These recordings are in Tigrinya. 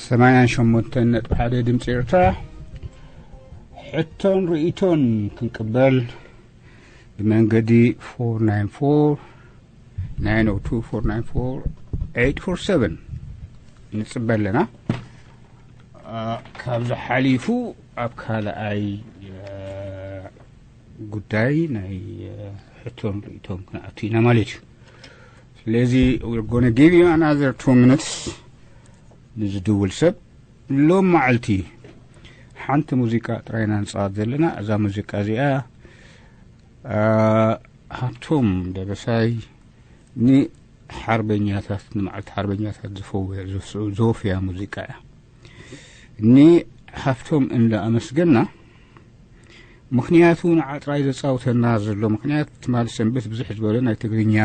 ሰማንያን ሸሞንተን ነጥቢ ሓደ ድምፂ ኤርትራ ሕቶን ርእይቶን ክንቅበል ብመንገዲ ፎር ናይን ፎር ናይን ኦ ቱ ፎር ናይን ፎር ኤይት ፎር ሰቨን ንፅበ ኣለና። ካብዚ ሓሊፉ ኣብ ካልኣይ ጉዳይ ናይ ሕቶን ርእይቶን ክንኣቱ ኢና ማለት እዩ። ስለዚ we're gonna give you another two minutes ንዝድውል ሰብ። ሎም መዓልቲ ሓንቲ ሙዚቃ ጥራይና ንፃወት ዘለና። እዛ ሙዚቃ እዚኣ ሃብቶም ደበሳይ ንሓርበኛታት፣ ንመዓልቲ ሓርበኛታት ዝፈወ- ዘወፍያ ሙዚቃ እያ። ንሃብቶም እንዳ ኣመስገና፣ ምኽንያቱ ንዓጥራይ ዘጻውተና ዘሎ ምኽንያት ትማሊ ሰንበት ብዙሕ ዝበለ ናይ ትግርኛ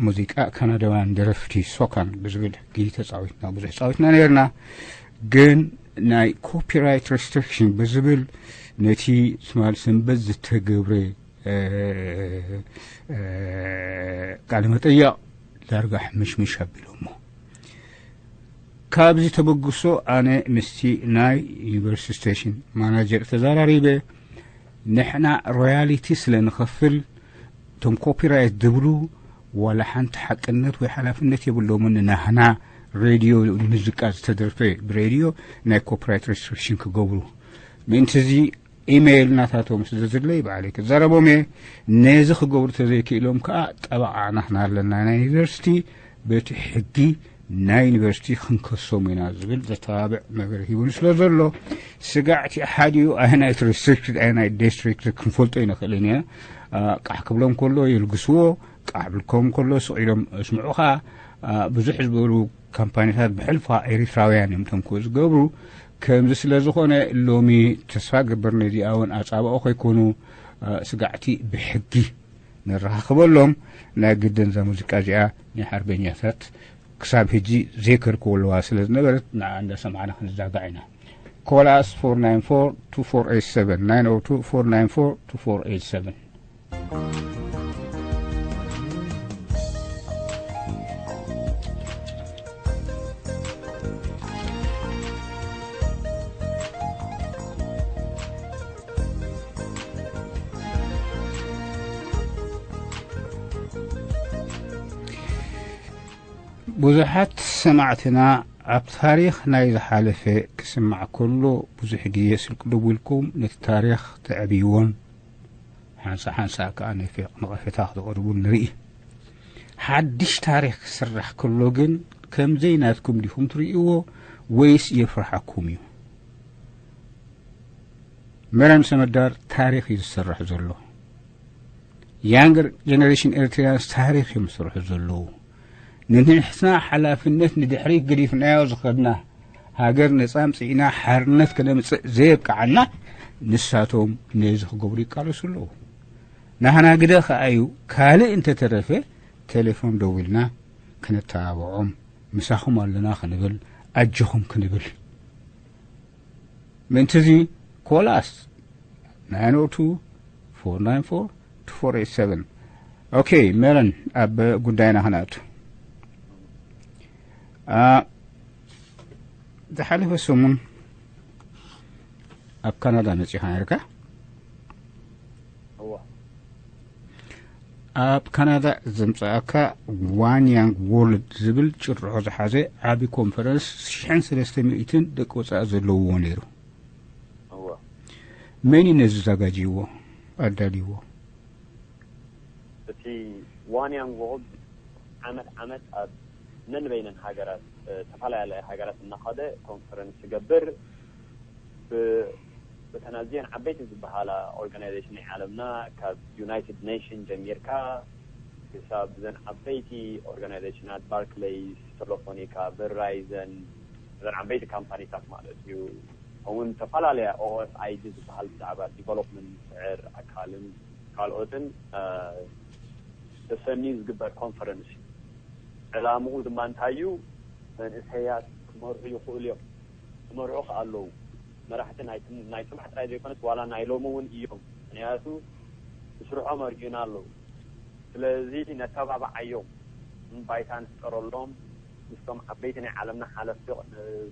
ሙዚቃ ካናዳውያን ደረፍቲ ሶካን ብዝብል ሕጊ ተጻዊትና፣ ብዙሕ ጻዊትና ነርና። ግን ናይ ኮፒራይት ሬስትሪክሽን ብዝብል ነቲ ትማሊ ሰንበት ዝተገብረ ቃለ መጠይቕ ዳርጋ ሕምሽምሽ ኣቢሎሞ። ካብዚ ተበግሶ ኣነ ምስቲ ናይ ዩኒቨርሲቲ ስቴሽን ማናጀር ተዛራሪበ፣ ንሕና ሮያሊቲ ስለ ንኸፍል እቶም ኮፒራይት ዝብሉ ዋላ ሓንቲ ሓቅነት ወይ ሓላፍነት የብሎምን። ናህና ሬድዮ ሙዚቃ ዝተደርፈ ብሬድዮ ናይ ኮፒራይት ሬስትሪክሽን ክገብሩ ምእንቲ እዚ ኢሜይል ናታቶም ስለ ዝድለይ ባዕለይ ክዛረቦም እየ። ነዚ ክገብሩ ተዘይክኢሎም ከዓ ጠበቓ ናህና ኣለና ናይ ዩኒቨርሲቲ፣ በቲ ሕጊ ናይ ዩኒቨርሲቲ ክንከሶም ኢና ዝብል ዘተባብዕ ነገር ሂቡኒ ስለ ዘሎ ስጋዕቲ ሓዲኡ ኣይናይት ሪስትሪክት ኣይናይት ዲስትሪክት ክንፈልጦ ይንኽእል ኢና። ቃሕ ክብሎም ከሎ የልግስዎ፣ ቃሕ ብልኮም ከሎ ስቕ ኢሎም ስምዑኻ። ብዙሕ ዝበሉ ካምፓኒታት ብሕልፋ ኤሪትራውያን እዮም ተንኮ ዝገብሩ። ከምዚ ስለ ዝኾነ ሎሚ ተስፋ ገብር ነዚኣ እውን ኣጻብኦ ከይኮኑ ስጋዕቲ ብሕጊ ንረኻኽበሎም። ናይ ግድን እዛ ሙዚቃ እዚኣ ናይ ሓርበኛታት ክሳብ ሕጂ ዘይከርክዎ ኣለዋ ስለ ዝነበረት ንዓ እንዳሰማዕና ክንዛጋዕ ኢና። ኮላስ ፎር ናይን ፎር ቱ ፎር ኤይት ሰቨን፣ ናይን ኦ ቱ ፎር ናይን ፎር ቱ ፎር ኤይት ሰቨን። ብዙሓት ሰማዕትና ኣብ ታሪኽ ናይ ዝሓለፈ ክስማዕ ከሎ ብዙሕ ግዜ ስልቂ ደዊልኩም ነቲ ታሪኽ ተዕብይዎን ሓንሳ ሓንሳ ከኣ ነፌቕ ነቐፌታ ክተቕርቡ ንርኢ። ሓድሽ ታሪኽ ክስራሕ ከሎ ግን ከምዘይ ናትኩም ዲኹም ትርእይዎ ወይስ የፍርሓኩም እዩ? መረን ሰመዳር ታሪኽ እዩ ዝሰርሕ ዘሎ። ያንገር ጀነሬሽን ኤርትራያንስ ታሪኽ እዮም ዝሰርሑ ዘለዉ። ንንሕና ሓላፍነት ንድሕሪት ገዲፍናዮ ዝኸድና ሃገር ነጻ ኣምጺእና ሓርነት ከነምጽእ ዘየብቅዓና ንሳቶም ነዚ ክገብሩ ይቃለሱ ኣለዉ። ናህና ግደ ከኣዩ ካልእ እንተተረፈ ቴሌፎን ደዊልና ክነተባብዖም ምሳኹም ኣለና ክንብል ኣጆኹም ክንብል ምእንትዚ ኮላስ ናይን ኦ ቱ ፎር ናይን ፎር ቱ ፎር ኤይት ሰቨን። ኦኬ መረን ኣብ ጉዳይና ክንኣቱ ዝሓለፈ ሰሙን ኣብ ካናዳ መጺኻ ነርካ። ኣብ ካናዳ ዘምፀኣካ ዋን ያንግ ወርልድ ዝብል ጭርሖ ዝሓዘ ዓቢ ኮንፈረንስ ሽሕን ሰለስተ ሚእትን ደቂ ወፃኢ ዘለውዎ ነይሩ። መን እዩ ነዚ ዘጋጅይዎ ኣዳልይዎ? እቲ ዋን ያንግ ወርልድ ዓመት ዓመት ኣብ ነንበይነን ሃገራት ዝተፈላለያ ሃገራት እናኸደ ኮንፈረንስ ይገብር። ብተን ኣዝየን ዓበይቲ ዝበሃላ ኦርጋናይዜሽን ናይ ዓለምና ካብ ዩናይትድ ኔሽን ጀሚርካ ክሳብ ዘን ዓበይቲ ኦርጋናይዜሽናት ባርክሌይስ፣ ቴሌፎኒካ፣ ቨራይዘን ዘን ዓበይቲ ካምፓኒታት ማለት እዩ። እውን ዝተፈላለያ ኦኤፍኣይዲ ዝበሃል ብዛዕባ ዲቨሎፕመንት ስዕር ኣካልን ካልኦትን ተሰንዩ ዝግበር ኮንፈረንስ እዩ። ዕላምኡ ድማ እንታይ እዩ? መንእሰያት ክመርሑ ይኽእሉ እዮም። ክመርሑ ከኣ ኣለዉ። መራሕቲ ናይ ትም- ናይ ጽባሕ ጥራይ ዘይኮነስ ዋላ ናይ ሎሚ እውን እዮም። ምክንያቱ ብስርሖም ኣርዩና ኣለዉ። ስለዚ ነተባብዓዮም፣ ባይታ ንፍጠረሎም፣ ምስቶም ዓበይቲ ናይ ዓለምና ሓለፍቲ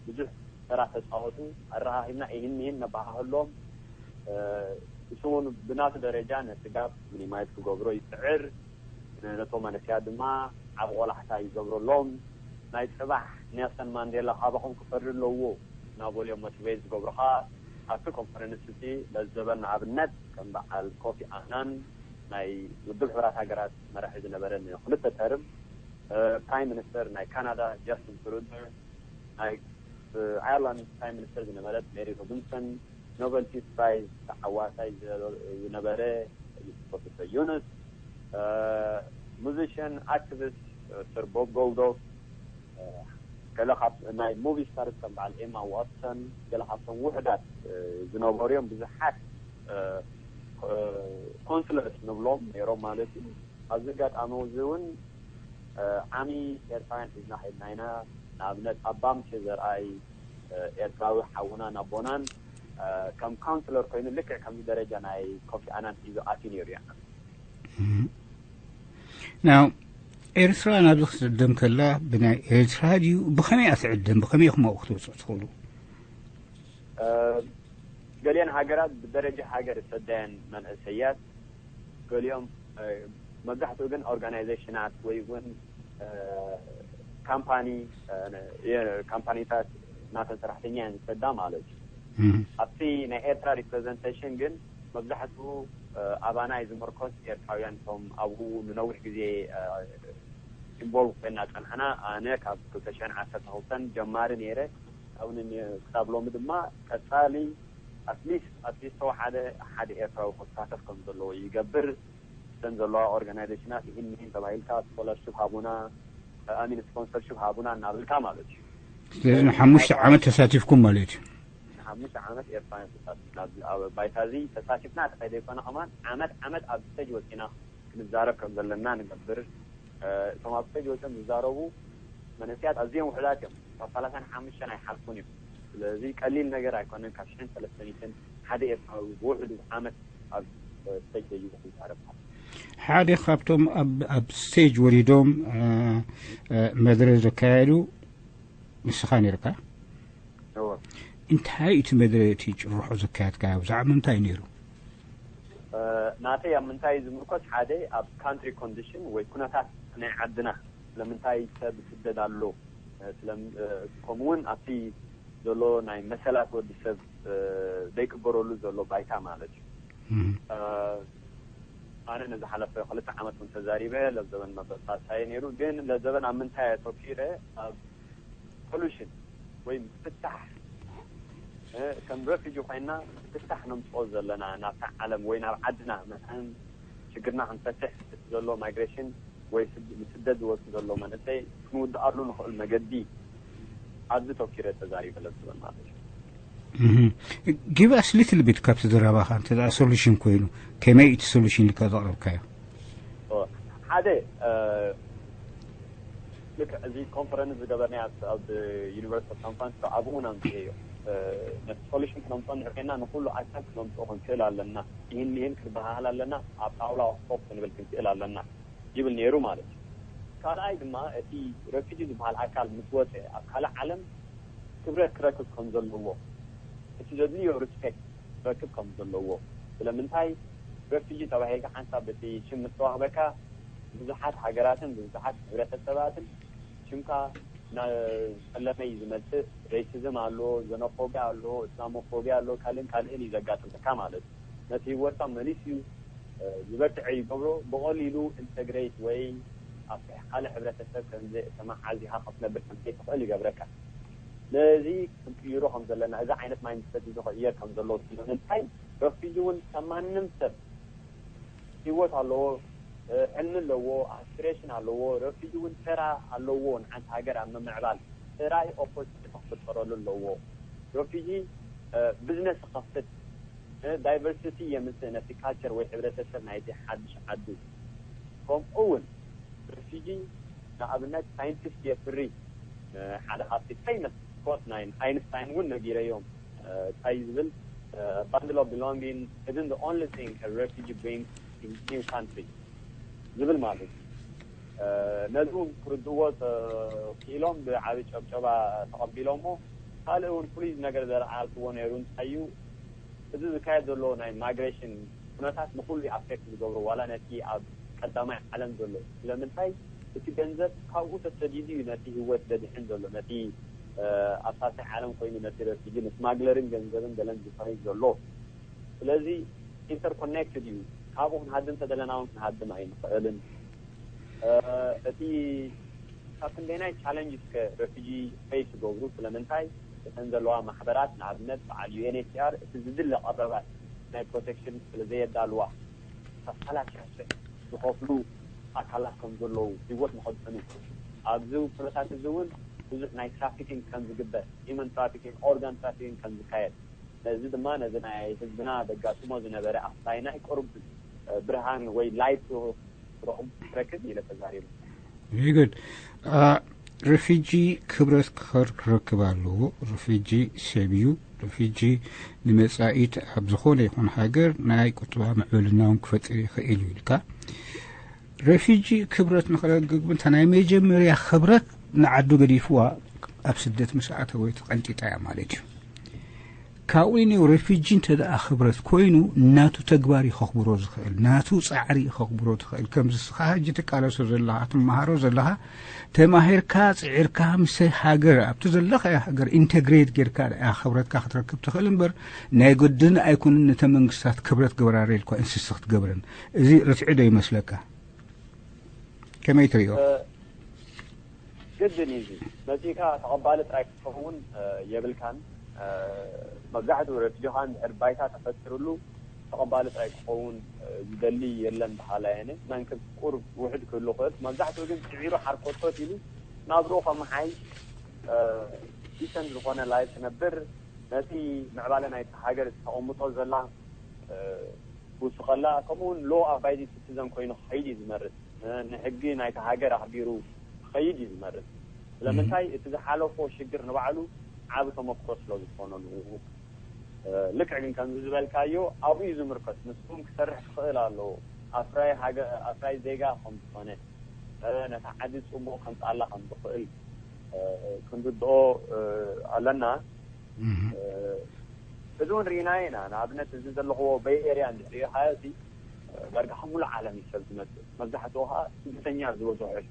ብዙሕ ተራ ተፃወቱ ኣረኻኺብና ይህን ይህን ነባሃህሎም። እሱ እውን ብናቱ ደረጃ ነቲ ጋብ ሚኒማይዝ ክገብሮ ይፅዕር። ነቶም መንእሰያት ድማ ዓብ ቆላሕታ ይገብረሎም። ናይ ፅባሕ ኔልሰን ማንዴላ ካባኹም ክፈሪ ኣለዎ እናበልዮም ሞቲቬት ዝገብሩኻ ኣብቲ ኮንፈረንስ እቲ ለዘበን ንኣብነት ከም በዓል ኮፊ ኣናን ናይ ውድብ ሕራት ሃገራት መራሒ ዝነበረ ንክልተ ተርም ፕራይም ሚኒስተር ናይ ካናዳ ጃስቲን ትሩደር፣ ናይ ኣየርላንድ ፕራይም ሚኒስተር ዝነበረት ሜሪ ሮቢንሰን፣ ኖቨልቲ ፕራይዝ ተዓዋታይ ዝነበረ ዩሱፍ ዩኑስ፣ ሙዚሽን ኣክቲቪስት ሰር ቦብ ጎልዶፍ፣ ገለ ካብ ናይ ሙቪ ስታርስ ከም በዓል ኤማ ዋትሰን ገለ ካብቶም ውሕዳት ዝነበሩ እዮም። ብዙሓት ኮንስለርስ ንብሎም ነይሮም ማለት እዩ። ኣብዚ ኣጋጣሚ እዚ እውን ዓሚ ኤርትራውያን ሒዝና ኸድና ኢና። ንኣብነት ኣባ ምሴ ዘርኣይ ኤርትራዊ ሓውናን ኣቦናን ከም ካውንስለር ኮይኑ ልክዕ ከምዚ ደረጃ ናይ ኮፊ ኣናን ሒዙ ኣትዩ ነይሩ እዩ። ናው ኤርትራ ናብዚ ክትዕደም ከላ ብናይ ኤርትራ ድዩ? ብኸመይ እያ ትዕደም? ብኸመይ ኢኹም ኣብኡ ክትበፅሑ ትኽእሉ? ገሊአን ሃገራት ብደረጃ ሃገር ዝሰደየን መንእሰያት፣ ገሊኦም መብዛሕትኡ ግን ኦርጋናይዜሽናት ወይ እውን ካምፓኒ ካምፓኒታት ናተን ሰራሕተኛ እየን ዝሰዳ ማለት እዩ። ኣብቲ ናይ ኤርትራ ሪፕሬዘንቴሽን ግን መብዛሕትኡ ኣባና እዩ ዝምርኮስ። ኤርትራውያን እቶም ኣብኡ ንነዊሕ ግዜ ኢንቮልቭ ኮይና ጸንሕና። ኣነ ካብ ክልተ ሽሕን ዓሰርተ ክልተን ጀማሪ ነይረ። ካብኡ ክሳብ ሎሚ ድማ ቀጻሊ ኣትሊስት ኣትሊስት ተወሓደ ሓደ ኤርትራዊ ክሳተፍ ከም ዘለዎ ይገብር። እተን ዘለዋ ኦርጋናይዜሽናት ይህን ይህን ተባሂልካ ስኮለርሽፕ ሃቡና ኣሚን ስፖንሰርሽፕ ሃቡና እናበልካ ማለት እዩ። ስለዚ ንሓሙሽተ ዓመት ተሳቲፍኩም ማለት እዩ። ንሓሙሽተ ዓመት ኤርትራውያን ተሳቲፍና ኣብዚ ኣብ ባይታ እዚ ተሳቲፍና ጥራይ ዘይኮነ ከማን ዓመት ዓመት ኣብ ስቴጅ ወፂና ክንዛረብ ከም ዘለና ንገብር። እቶም ኣብ ስቴጅ ወፅኦም ዝዛረቡ መንእሰያት ኣዝዮም ውሕዳት እዮም። ካብ ሰላሳን ሓሙሽተን ኣይሓልፉን እዮም። ስለዚ ቀሊል ነገር ኣይኮነን። ካብ ሽሕን ሰለስተ ሚእትን ሓደ ኤርትራዊ ብውሕዱ ዓመት ኣብ ስቴጅ ደይቡ ክዛረብ ሓደ ካብቶም ኣብ ስቴጅ ወሪዶም መድረ ዘካየዱ ንስኻ ነርካ። እንታይ እቲ መድረ እቲ ጭርሖ ዘካየድካዮ ብዛዕባ ምንታይ ነይሩ? ናተይ ኣብ ምንታይ ዝምርኮስ ሓደ ኣብ ካንትሪ ኮንዲሽን ወይ ኩነታት ናይ ዓድና ስለምንታይ ሰብ ይስደድ ኣሎ፣ ከምኡውን ኣብቲ ዘሎ ናይ መሰላት ወዲ ሰብ ዘይቅበረሉ ዘሎ ባይታ ማለት እዩ። ኣነ ንዝሓለፈ ክልተ ዓመት እውን ተዛሪበ ለዘበን መበጣሳየ ነይሩ። ግን ለዘበን ኣብ ምንታይ ኣተኪረ ኣብ ሶሉሽን ወይ ፍታሕ ከም ረፊጂ ኮይና ፍታሕ ነምፅኦ ዘለና ናብታ ዓለም ወይ ናብ ዓድና መታን ችግርና ክንፈትሕ እቲ ዘሎ ማይግሬሽን ወይ ንስደት ዝወፁ ዘሎ መንእሰይ ክንውድኣሉ ንኽእል መገዲ ኣብዚ ተኪረ ተዛሪበ ለዝበል ማለት እዩ። ጊቭ ኣስ ሊትል ቢት ካብቲ ዘረባኻ እንተ ሶሉሽን ኮይኑ ከመይ እቲ ሶሉሽን ኢልካ ዘቕረብካዮ? ሓደ ልክ እዚ ኮንፈረንስ ዝገበርና ኣብ ዩኒቨርሲቲ ኦፍ ሳን ፍራንሲስኮ ኣብኡ እውን ኣምፅኤዮ። ነቲ ሶሉሽን ክነምፅኦ ንሕር ኮይና ንኩሉ ኣካል ክነምፅኦ ክንክእል ኣለና። ይህን ይህን ክበሃሃል ኣለና። ኣብ ጣውላ ኮፍ ክንብል ክንክእል ኣለና ይብል ነይሩ ማለት እዩ። ካልኣይ ድማ እቲ ረፊጂ ዝበሃል ኣካል ምስ ወፀ ኣብ ካልእ ዓለም ክብረት ክረክብ ከም ዘለዎ እቲ ዘድልዮ ሪስፔክት ክረክብ ከም ዘለዎ ስለምንታይ ረፊጂ ተባሂልካ ሓንሳብ በቲ ሽም ምስ ተዋህበካ ብዙሓት ሃገራትን ብዙሓት ሕብረተሰባትን ሽምካ እናፀለመ እዩ ዝመፅእ። ሬሲዝም ኣሎ፣ ዘኖፎቢያ ኣሎ፣ እስላሞፎቢያ ኣሎ፣ ካልእን ካልእን እዩ ዘጋጥመካ ማለት እዩ። ነቲ ህይወትካ መሊስ እዩ ዝበርትዐ ይገብሮ። ብቐሊሉ ኢንተግሬት ወይ ኣብ ካልእ ሕብረተሰብ ከምዘይተመሓዚኻ ክትነብር ከምዘይትኽእል ይገብረካ። ነዚ ክንቅይሮ ከም ዘለና፣ እዚ ዓይነት ማይንድሰት እዚ ክቕየር ከም ዘለዎ ስለምንታይ ረፊጂ እውን ከም ማንም ሰብ ህይወት ኣለዎ፣ ሕልሚ ኣለዎ፣ ኣስፒሬሽን ኣለዎ። ረፊጂ እውን ተራ ኣለዎ ንሓንቲ ሃገር ኣብ ምምዕባል። ተራይ ኦፖርቹኒቲ ክፍጠረሉ ኣለዎ። ረፊጂ ቢዝነስ ክኸፍት ዳይቨርሲቲ የምፅእ ነቲ ካልቸር ወይ ሕብረተሰብ ናይቲ ሓድሽ ዓዱ። ከምኡ እውን ረፊጂ ንኣብነት ሳይንቲስት የፍሪ። ሓደ ካብቲ ፌመስ ኮት ናይ ኣይንስታይን እውን ነጊረዮም። እንታይ ዝብል ባንድል ኦፍ ቢሎንጊን isn't the only thing a refugee brings in new country ዝብል ማለት እዩ። ነዚ እውን ክርድእዎ ክኢሎም ብዓቢ ጨብጨባ ተቐቢሎሞ። ካልእ እውን ፍሉይ ነገር ዘረኣልክዎ ነይሩ። እንታይ እዩ፣ እዚ ዝካየድ ዘሎ ናይ ማይግሬሽን ኩነታት ንኩሉ ኣፌክት ዝገብሮ፣ ዋላ ነቲ ኣብ ቀዳማይ ዓለም ዘሎ። ስለምንታይ? እቲ ገንዘብ ካብኡ ተሰዲዱ እዩ ነቲ ህይወት ዘድሕን ዘሎ፣ ነቲ ኣብ ሳልሳይ ዓለም ኮይኑ ነቲ ረፊጂ ንስማግለርን ገንዘብን ገለን ዝፈርይ ዘሎ። ስለዚ ኢንተርኮኔክትድ እዩ። ካብኡ ክንሃድም ተደለና እውን ክንሃድም ኣይንኽእልን። እቲ ካብ ክንደይናይ ቻለንጅ እስከ ረፊጂ ፌስ ዝገብሩ? ስለምንታይ? እተን ዘለዋ ማሕበራት፣ ንኣብነት በዓል ዩ ኤን ኤች ሲ ኣር፣ እቲ ዝድለ ቀረባት ናይ ፕሮቴክሽን ስለ ዘየዳልዋ፣ ኣሳላሻሸ ዝኸፍሉ ኣካላት ከም ዘለዉ፣ ህይወት ንኸድሕኑ፣ ኣብዚ ኩነታት እዚ እውን ብዙሕ ናይ ትራፊኪንግ ከም ዝግበር፣ ሂውማን ትራፊኪንግ፣ ኦርጋን ትራፊኪንግ ከም ዝካየድ፣ ነዚ ድማ ነዚ ናይ ህዝብና ዘጋጥሞ ዝነበረ ኣፍላይ ናይ ቁሩብ ብርሃን ወይ ላይት ረኽቡ ትረክብ ኢለ ተዛሪቡ። Very good. ሪፊጂ ክብረት ክኸር ክረክብ ኣለዎ። ሪፊጂ ሰብ እዩ። ሪፊጂ ንመጻኢት ኣብ ዝኾነ ይኹን ሃገር ናይ ቁጠባ ምዕብልና እውን ክፈጥር ይኽእል እዩ ኢልካ። ሪፊጂ ክብረት ንክረክብ እንተ ናይ መጀመርያ ክብረት ንዓዱ ገዲፍዋ ኣብ ስደት ምስ ኣተወ ተቐንጢጣ እያ ማለት እዩ። ካብኡ ሪፊጂ እንተ ደኣ ክብረት ኮይኑ ናቱ ተግባር እዩ ከኽብሮ ዝኽእል፣ ናቱ ጻዕሪ እዩ ከኽብሮ ዝኽእል። ከምዚ ንስኻ ሕጂ ትቃለሶ ዘለኻ፣ ትመሃሮ ዘለኻ፣ ተማሂርካ ጽዒርካ ምስ ሃገር ኣብቲ ዘለኻዮ ሃገር ኢንተግሬት ጌርካ ደኣ ክብረትካ ክትረክብ ትኽእል እምበር ናይ ግድን ኣይኮነን ነተ መንግስታት ክብረት ግበራረ ኢልኳ ኢንሲስት ክትገብረን። እዚ ርትዒ ዶ ይመስለካ? ከመይ ትሪኦ? ግድን እዩ። እዚ መጺእካ ተቐባሊ ጥራይ ክትኸውን የብልካን። መብዛሕትኡ ረፊጂ ከኣ እንድሕር ባይታ ተፈጢሩሉ ተቐባሊ ጥራይ ክኸውን ዝደሊ የለን በሃላይ እየ። መንክብ ቁሩብ ውሕድ ክህሉ ክእል፣ መብዛሕትኡ ግን ጽዒሩ ሓርኮትኮት ኢሉ ናብርኡ ከመሓይሽ፣ ዲሰንት ዝኾነ ላይፍ ክነብር፣ ነቲ ምዕባለ ናይቲ ሃገር ተቐምጦ ዘላ ክውስኸላ፣ ከምኡ እውን ሎ ኣባይዲንግ ሲቲዘን ኮይኑ ክኸይድ እዩ ዝመርጽ። ንሕጊ ናይቲ ሃገር ኣኽቢሩ ክኸይድ እዩ ዝመርጽ። ስለምንታይ? እቲ ዝሓለፎ ሽግር ንባዕሉ ዓቢ ተመክሮ ስለ ዝኾነ ንኡ። ልክዕ ግን ከምዚ ዝበልካዮ ኣብኡ እዩ ዝምርኮስ። ንሱ እውን ክሰርሕ ክኽእል ኣለዎ። ኣፍራይ ሃገ-፣ ኣፍራይ ዜጋ ከም ዝኾነ፣ ነታ ዓዲ ጽቡቕ ከምጽኣላ ከም ዝኽእል ክንርድኦ ኣለና። እዚ እውን ርኢናዮ ኢና። ንኣብነት እዚ ዘለኽዎ ቤይ ኤርያ እንድሕር ሪኢኻዮ፣ እቲ ዳርጋ ካብ ሙሉእ ዓለም እዩ ሰብ ዝመጽእ። መብዛሕትኡ ከዓ ስደተኛ ዝበዝሖ እዩ።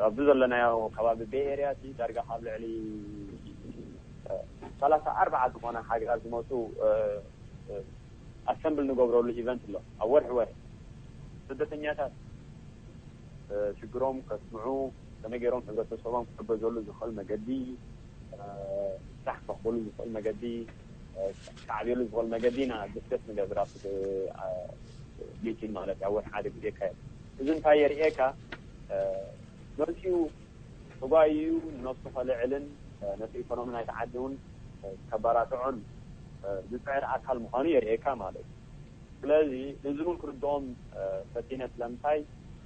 ኣብዚ ዘለናዮ ከባቢ ቤይ ኤርያ እቲ ዳርጋ ካብ ልዕሊ ሰላሳ ኣርባዓ ዝኾና ሃገራት ዝመፁ ኣሰምብል ንገብረሉ ኢቨንት ኣሎ ኣብ ወርሒ ወርሒ። ስደተኛታት ሽግሮም ከስምዑ፣ ከመይ ገይሮም ሕብረተሰቦም ክሕገዘሉ ዝኽእል መገዲ፣ ስራሕ ክረኽበሉ ዝኽእል መገዲ፣ ክዓብየሉ ዝኽእል መገዲ ኢና ዲስከስ ንገብር ኣብቲ ሚቲንግ ማለት እዩ። ኣብ ወርሒ ሓደ ግዜ ይካየድ። እዚ እንታይ የርእየካ? መፂኡ ተጓይዩ ንነብሱ ከልዕልን ነቲ ኢኮኖሚ ናይቲ ዓዲ እውን ከባራትዖን ዝፅዕር ኣካል ምዃኑ የርእየካ ማለት እዩ። ስለዚ ነዚ እውን ክርድኦም ፈቲነ፣ ስለምንታይ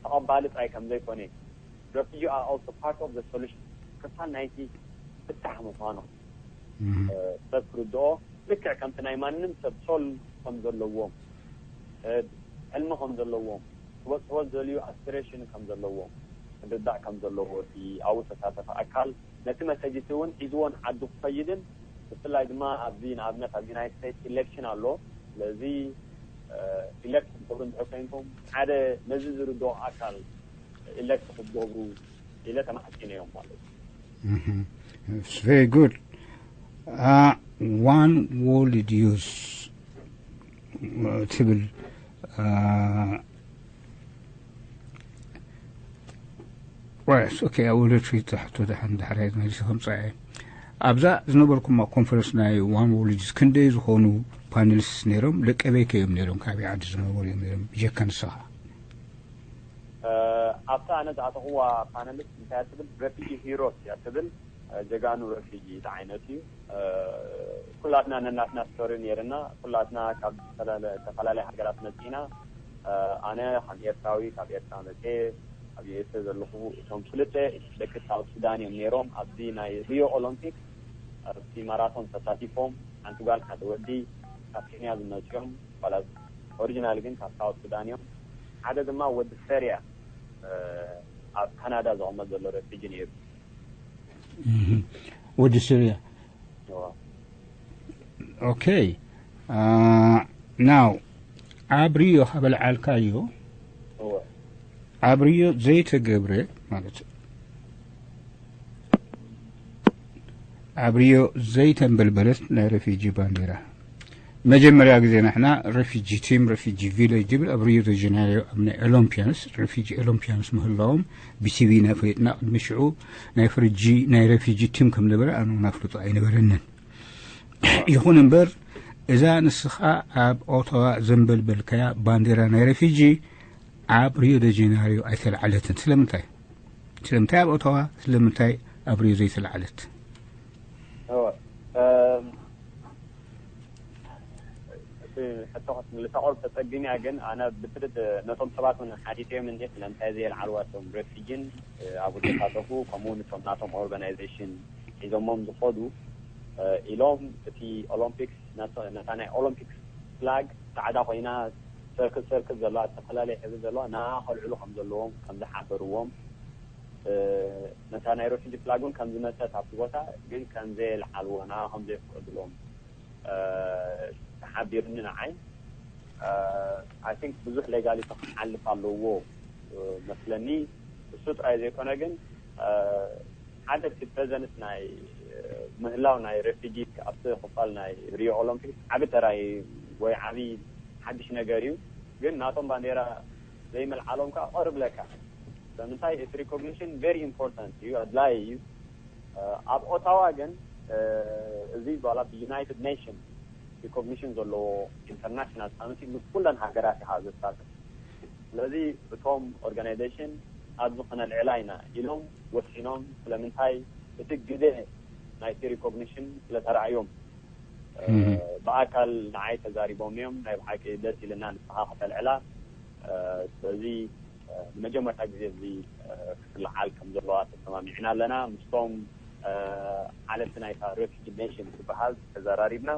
ተቐባሊ ጥራይ ከም ዘይኮነ፣ refugee are also part of the solution፣ ክፋል ናይቲ ፍታሕ ምዃኑ ሰብ ክርድኦ፣ ልክዕ ከምቲ ናይ ማንም ሰብ ሶል ከም ዘለዎም፣ ሕልሚ ከም ዘለዎም፣ ክበፅሕዎ ዝደልዩ ኣስፒሬሽን ከም ዘለዎም ክርዳእ ከም ዘለዎ እቲ ኣብኡ ዝተሳተፈ ኣካል ነቲ መሰጅ እቲ እውን ሒዝዎ ንዓዱ ክኸይድን፣ ብፍላይ ድማ ኣብዚ ንኣብነት ኣብ ዩናይትድ ስቴትስ ኢሌክሽን ኣሎ። ስለዚ ኢሌክት ክትገብሩ እንድሕር ኮይንኩም ሓደ ነዚ ዝርድኦ ኣካል ኢሌክት ክትገብሩ ኢለ ተማሕጺነዮም ማለት እዩ። It's very good. One World Youth ትብል ወይስ ኦኬ። ኣብ ወለድ ፊት ሕቶ ደሓን ዳሕራይ መሊሱ ከምፃ እየ። ኣብዛ ዝነበርኩማ ኮንፈረንስ ናይ ዋን ወርልድ ክንደይ ዝኾኑ ፓነሊስት ነይሮም? ደቂ ኣበይ ከ እዮም ነይሮም? ካበይ ዓዲ ዝነበሩ እዮም ነይሮም? ብጀካ ንስኻ። ኣብታ ኣነ ዝኣተኽዋ ፓነሊስት እንታይ እያ ትብል? ረፊጂ ሂሮስ እያ ትብል። ጀጋኑ ረፊጂ ዝዓይነቱ እዩ። ኩላትና ነናትና ስቶሪ ነይርና። ኩላትና ካብ ዝተፈላለ-፣ ዝተፈላለያ ሃገራት መፂና። ኣነ ከም ኤርትራዊ ካብ ኤርትራ መፅየ፣ ኣብ ዩኤስኤ ዘለኹ፣ እቶም ክልተ ደቂ ሳውት ሱዳን እዮም ነይሮም። ኣብዚ ናይ ሪዮ ኦሎምፒክ ኣብቲ ማራቶን ተሳቲፎም፣ ሓንቲ ጓል ሓደ ወዲ ካብ ኬንያ ዝመፅኦም፣ ዋላ ኦሪጂናል ግን ካብ ሳውት ሱዳን እዮም። ሓደ ድማ ወዲ ሰሪያ ኣብ ካናዳ ዝቕመጥ ዘሎ ረፊጂ ነይሩ። ወዲ ስርያ። ኦኬ። ናው ኣብ ሪዮ ካበልዓልካዮ ኣብ ሪዮ ዘይተገብረ ማለት ኣብ ሪዮ ዘይተንበልበለት ናይ ረፊጂ ባንዲራ። መጀመርያ ግዜ ንሕና ረፊጂ ቲም ረፊጂ ቪለጅ ዝብል ኣብ ሪዮ ደ ጀነሪዮ ኣብ ናይ ኦሎምፒያንስ ረፊጂ ኦሎምፒያንስ ምህላዎም ብቲቪ ኢና ፈሊጥና። ቅድሚ ሽዑ ናይ ፍርጂ ናይ ረፊጂ ቲም ከም ነበረ ኣነ እውን ኣፍልጦ ኣይነበረንን። ይኹን እምበር እዛ ንስኻ ኣብ ኦታዋ ዘንበልበልካያ ባንዲራ ናይ ረፊጂ ኣብ ሪዮ ደ ጀነሪዮ ኣይተላዕለትን። ስለምንታይ? ስለምንታይ ኣብ ኦታዋ ስለምንታይ ኣብ ሪዮ ዘይተላዕለት? ሕቶ ክትምልሳ ቁሩብ ተፀጊም እያ፣ ግን ኣነ ብትርድ ነቶም ሰባት እውን ሓቲተዮም እንዴ ስለምንታይ ዘየልዓልዋ እቶም ረፊጂን ኣብኡ ተሳተፉ ከምኡ እውን እቶም ናቶም ኦርጋናይዜሽን ሒዞሞም ዝኸዱ ኢሎም እቲ ኦሎምፒክስ ነታ ናይ ኦሎምፒክስ ፍላግ ፃዕዳ ኮይና ሰርክል ሰርክል ዘለዋ ዝተፈላለየ ሕብሪ ዘለዋ ንኣ ከልዕሉ ከም ዘለዎም ከም ዝሓበርዎም ነታ ናይ ረፊጂ ፍላግ እውን ከም ዝመፀት ኣብቲ ቦታ ግን ከም ዘየልዓልዎ ንኣ ከም ዘይፈቀድሎም ተሓቢርኒ ንዓይ። I think ብዙሕ ሌጋሊቲ ክሓልፍ ኣለዎ መስለኒ። እሱ ጥራይ ዘይኮነ ግን ሓደ እቲ ፕሬዘንስ ናይ ምህላው ናይ ሬፊጂ ኣብቲ ክፋል ናይ ሪዮ ኦሎምፒክስ ዓቢ ተራይ ወይ ዓቢ ሓድሽ ነገር እዩ። ግን ናቶም ባንዴራ ዘይምልዓሎም ከዓ ቐርብለካ። ስለምንታይ እቲ ሪኮግኒሽን ቨሪ ኢምፖርታንት እዩ፣ ኣድላይ እዩ። ኣብ ኦታዋ ግን እዚ በላ ብዩናይትድ ኔሽን ሪኮግኒሽን ዘለዎ ኢንተርናሽናል ሳሚት ንኩለን ሃገራት ኢኻ ዘሳትፍ። ስለዚ እቶም ኦርጋናይዜሽን ኣብዚ ክነልዕላ ኢና ኢሎም ወሲኖም። ስለምንታይ እቲ ግዜ ናይቲ ሪኮግኒሽን ስለተረኣዮም ብኣካል ንዓይ ተዛሪቦም እዮም። ናይ ብሓቂ ደስ ኢልና ንስኻ ከተልዕላ። ስለዚ ንመጀመርታ ግዜ እዚ ክትለዓል ከም ዘለዋ ተሰማሚዕና ኣለና። ምስቶም ሓለፍቲ ናይታ ሬፊጂ ኔሽን ዝበሃል ተዘራሪብና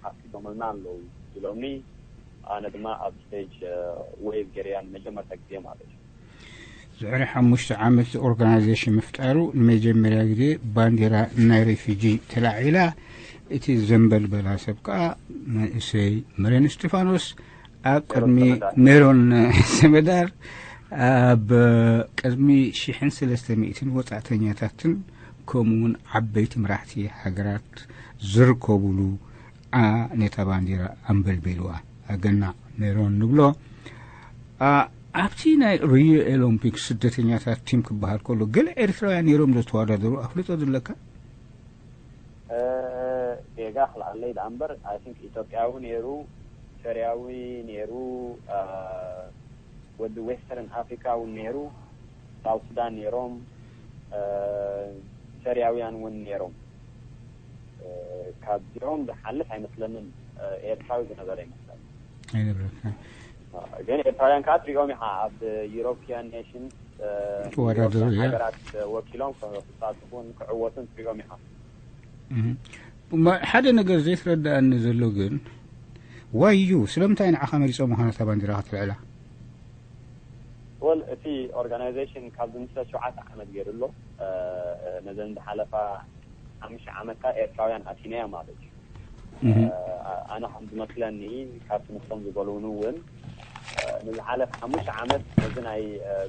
ኣፍቂዶምልና ኣለዉ ኢሎምኒ። ኣነ ድማ ኣብ ስቴጅ ዌቭ ገይረያ ንመጀመርታ ግዜ ማለት እዩ። ድሕሪ ሓሙሽተ ዓመት ኦርጋናይዜሽን ምፍጣሩ ንመጀመርያ ግዜ ባንዲራ ናይ ሬፊጂ ተላዒላ። እቲ ዘንበልበላ ሰብ ከዓ መንእሰይ መሬን እስጢፋኖስ ኣብ ቅድሚ ሜሮን ሰመዳር ኣብ ቅድሚ ሽሕን ሰለስተ ሚእትን ወጻእተኛታትን ከምኡውን ዓበይቲ መራሕቲ ሃገራት ዝርከቡሉ ነታ ባንዲራ ኣንበልቢልዋ። ኣገናዕ ሜሮን ንብሎ። ኣብቲ ናይ ሪዮ ኦሎምፒክ ስደተኛታት ቲም ክበሃል ከሎ ገለ ኤርትራውያን ነይሮም ዶ ዝተወዳደሩ ኣፍልጦ ዘለካ? ጌጋ ክልዓለይ ደኣ እምበር ኣይ ቲንክ ኢትዮጵያዊ ነይሩ፣ ሶርያዊ ነይሩ፣ ወዲ ዌስተርን ኣፍሪካ እውን ነይሩ፣ ሳውት ሱዳን ነይሮም፣ ሶርያውያን እውን ነይሮም። ካብዚኦም ዝሓልፍ ኣይመስለንን። ኤርትራዊ ዝነበረ ይመስለኒ። ኣይነበረን። ግን ኤርትራውያን ከዓ ትሪኦም ኢኻ ኣብ ዩሮፒያን ኔሽንስ ተወዳደሩ፣ ያ። ሃገራት ወኪሎም ክሳተፉን ክዕወቱን ትሪኦም ኢኻ። ሓደ ነገር ዘይትረዳኣኒ ዘሎ ግን ዋዩ ስለምንታይ ንዓኻ መሪፆም ምዃኑ እታ ባንዲራ ክትልዕላ? ወል እቲ ኦርጋናይዜሽን ካብ ዝምስረት ሸውዓተ ዓመት ገይሩ ኣሎ። ነዘን ዝሓለፋ ሓሙሽተ ዓመት ከዓ ኤርትራውያን ኣቲናያ ማለት እዩ። ኣነ ከም ዝመስለኒ ካብቲ ንሶም ዝበሉኒ እውን ንዝሓለፈ ሓሙሽተ ዓመት ነዚ ናይ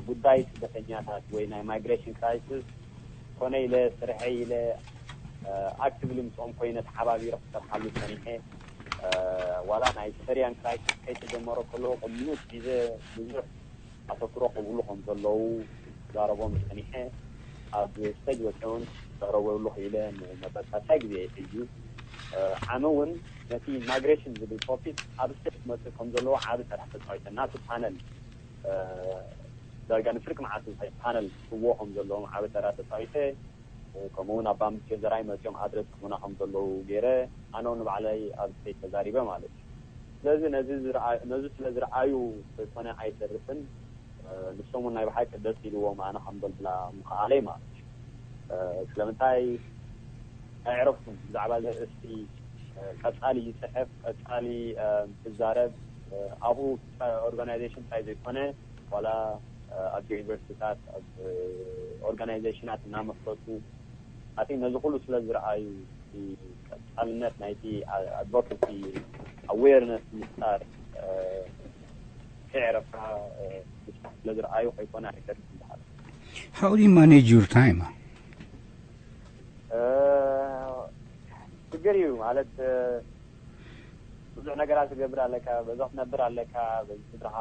ጉዳይ ስደተኛታት ወይ ናይ ማይግሬሽን ክራይሲስ ኮነ ኢለ ስርሐይ ኢለ ኣክቲቭሊ ምስኦም ኮይነ ተሓባቢረ ክሰርሓሉ ፀኒሐ። ዋላ ናይ ሰሪያን ክራይሲስ ከይተጀመሮ ከለዎ ቅድሚኡ ግዜ ብዙሕ ኣተኩሮ ክብሉ ከም ዘለዉ ዛረቦም ፀኒሐ። ኣብ ስቴጅ ወፂኦም ዘረበሉ ክኢለ ንመበል ሳልሳይ ግዜ እዩ ሕጂ። ዓሚ እውን ነቲ ማይግሬሽን ዝብል ቶፒክ ኣብ ስቴጅ ክመፅእ ከም ዘለዎ ዓቢ ስራሕ ተፃዊተ ናቱ ፓነል ዳርጋ ንፍርቂ መዓልቲ እንታይ ፓነል ክህዎ ከም ዘለዎም ዓቢ ተራ ተፃዊተ። ከምኡ እውን ኣባ ምሴ ዘራይ መፅኦም ኣድረስ ክህቡና ከም ዘለዉ ገይረ ኣነ እውን ንባዕለይ ኣብ ስቴጅ ተዛሪበ ማለት እዩ። ስለዚ ነዚ ዝረኣ- ነዚ ስለ ዝረኣዩ ዘይኮነ ኣይተርፍን ንሶም እውን ናይ ብሓቂ ደስ ኢልዎም ኣነ ከም በልብላ ምኽኣለይ ማለት እዩ። ስለምንታይ ኣይዕረፍኩን ብዛዕባ ዘርእስቲ ቀፃሊ ይፅሕፍ ቀፃሊ ይዛረብ ኣብኡ ኦርጋናይዜሽን ጥራይ ዘይኮነ ዋላ ኣብ ዩኒቨርሲቲታት፣ ኣብ ኦርጋናይዜሽናት እናመስረቱ ኣቲ ነዚ ኩሉ ስለ ዝረኣዩ፣ እቲ ቀጻልነት ናይቲ ኣድቮኬሲ፣ ኣዌርነስ ምፍጣር፣ ከይዕረፍካ ስለ ዝረኣዩ ከይኮነ ኣይተርፍን በሃል። How do you manage your time? ሽግር እዩ ማለት፣ ብዙሕ ነገራት ትገብር ኣለካ፣ በዛ ክትነብር ኣለካ፣ በዚ ስድራኻ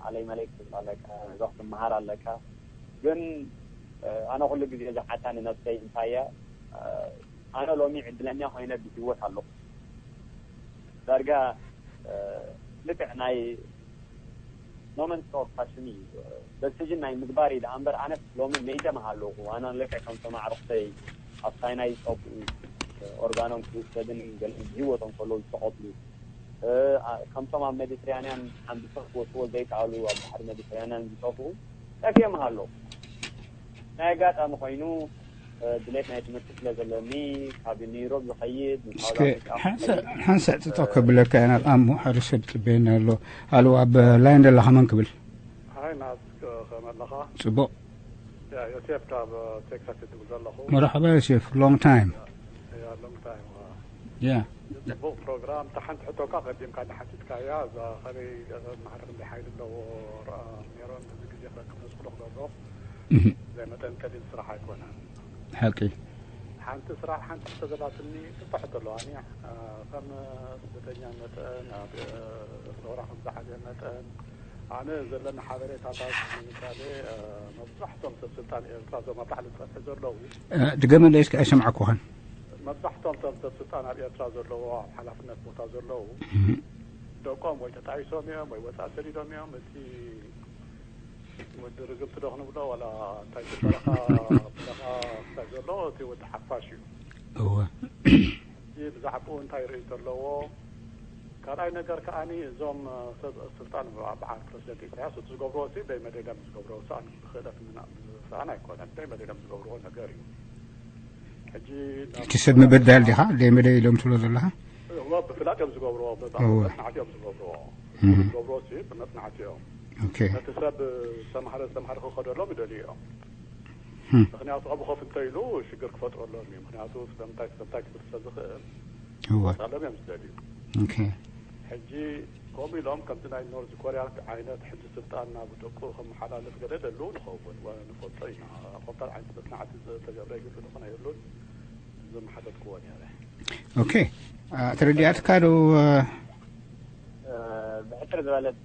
ኣለይ መለይ ክትብል ኣለካ፣ በዛ ክትመሃር ኣለካ። ግን ኣነ ኩሉ ግዜ ዝሓታኒ ነብሰይ እንታይ እያ፣ ኣነ ሎሚ ዕድለኛ ኮይነ ብህይወት ኣለኹ። ዳርጋ ልክዕ ናይ ሞመንት ኦፍ ፓሽን እዩ፣ ደሲዥን ናይ ምግባር እዩ። ደኣ እምበር ኣነስ ሎሚ መይተ ምሃለኹ፣ ኣነ ልክዕ ከምቶም ኣዕሩኽተይ ኣብ ሳይናይ ዝጠፍኡ፣ ኦርጋኖም ክውሰድን ገለ ህይወቶም ከለዉ ዝተቐትሉ፣ ከምቶም ኣብ ሜዲትራንያን ሓምብሶ ክወስዎ ዘይከኣሉ ኣብ ባሕሪ ሜዲትራንያን ዝጠፍኡ ጠፊኦም ኣለዉ። ናይ ኣጋጣሚ ኮይኑ ድሌት ናይ ትምህርቲ ስለ ዘለኒ ካብ ኒውዮርክ ዝኸይድ ሓንሳእ ጥጠው ከብለካ ኢና። ኣሞ ሓደ ሰብ ጥበየና ኣሎ። ኣሎ ኣብ ላይን ዘለኻ መን ክብል? ሃይ ናት ከመለኻ ጽቡቕ። ዮሴፍ ካብ ቴክሳስ ትብል ዘለኹ። መርሓባ ዮሴፍ፣ long time። ሎንግ ታይም። ያ ጽቡቕ ፕሮግራም። እታ ሓንቲ ሕቶካ ቀዲምካ እንዳሓቲትካያ፣ እዛ ከመይ ማዕረ ክንደይ ሓይሊ ኣለዎ ሜሮን፣ እዚ ግዜ ክነስክሎ ክገብሮ ዘይ መጠን ቀሊል ስራሕ ኣይኮነን። ሓቂ። ሓንቲ ስራሕ ሓንቲ ሕቶ ዘላትኒ ክልተ ሕቶ ኣለዋኒ። ከም ስደተኛ መጠን ኣብ ሰውራ ከም ዝዓበየ መጠን ኣነ ዘለኒ ሓበሬታታት ንምሳሌ መብዛሕቶም ሰብ ስልጣን ኤርትራ እዞም ኣብ ላዕሊ ዝጸንሑ ዘለዉ ድገመለይ እስኪ ኣይሰማዕኩኻን። መብዛሕቶም እቶም ሰብ ስልጣን ኣብ ኤርትራ ዘለዉ ኣብ ሓላፍነት ቦታ ዘለዉ ደቆም ወይ ተጣይሶም እዮም ወይ ወፃእ ሰዲዶም እዮም። እቲ ወዲ ርግምቲ ዶ ክንብሎ ዋላ እንታይ ዝበለኻ ብለኻ እንታይ ዘሎ እቲ ወዲ ሓፋሽ እዩ። እወ እዚ ብዛዕባኡ እንታይ ርእይ ዘለዎ። ካልኣይ ነገር ከዓኒ እዞም ሰብ ስልጣን በዓል ፕረዚደንት ኢሳያስ እቲ ዝገብርዎ ሲ ደይ መደይ ደም ዝገብርዎ ሰኣን ብክእለት ምና- ሰኣን ኣይኮነን። ደይ መደይ ደም ዝገብርዎ ነገር እዩ። ሕጂ ናብ- እቲ ሰብ ምብዳል ዲኻ ደይ መደይ ኢሎም ትብሎ ዘለኻ? እወ ብፍላጥ እዮም ዝገብርዎ። እወ። መጽናዕቲ እዮም ዝገብርዎ። እህ። ዝገብርዎ ሲ ብመጽናዕቲ እዮም። ኦኬ ነቲ ሰብ ዝተማህረ ዝተማህረ ክኸደሎም ይደልዩ እዮም። ህም። ምክንያቱ ኣብኡ ኮፍ እንተኢሉ ሽግር ክፈጥረሎም እዩ። ምክንያቱ ስለምንታይ ስለምንታይ ክብል ስለ ዝኽእል እወ ሳሎም እዮም ዝደልዩ። ኦኬ ሕጂ ከምኡ ኢሎም ከምቲ ናይ ኖርዝ ኮርያ ዓይነት ሕጂ ስልጣን ናብ ደቁ ከመሓላልፍ ገለ ደልው ንኸውን ወ- ንፈልጦ ኢና። ከምታ ዓይነት መጽናዕቲ ዝተገብረ ይህሉ ዝኾነ የብሉን። ዝመሓተትክዎ ነይረ። ኦኬ አ፣ ተረዲኣትካ ዶ? ብሕፅር ዝበለት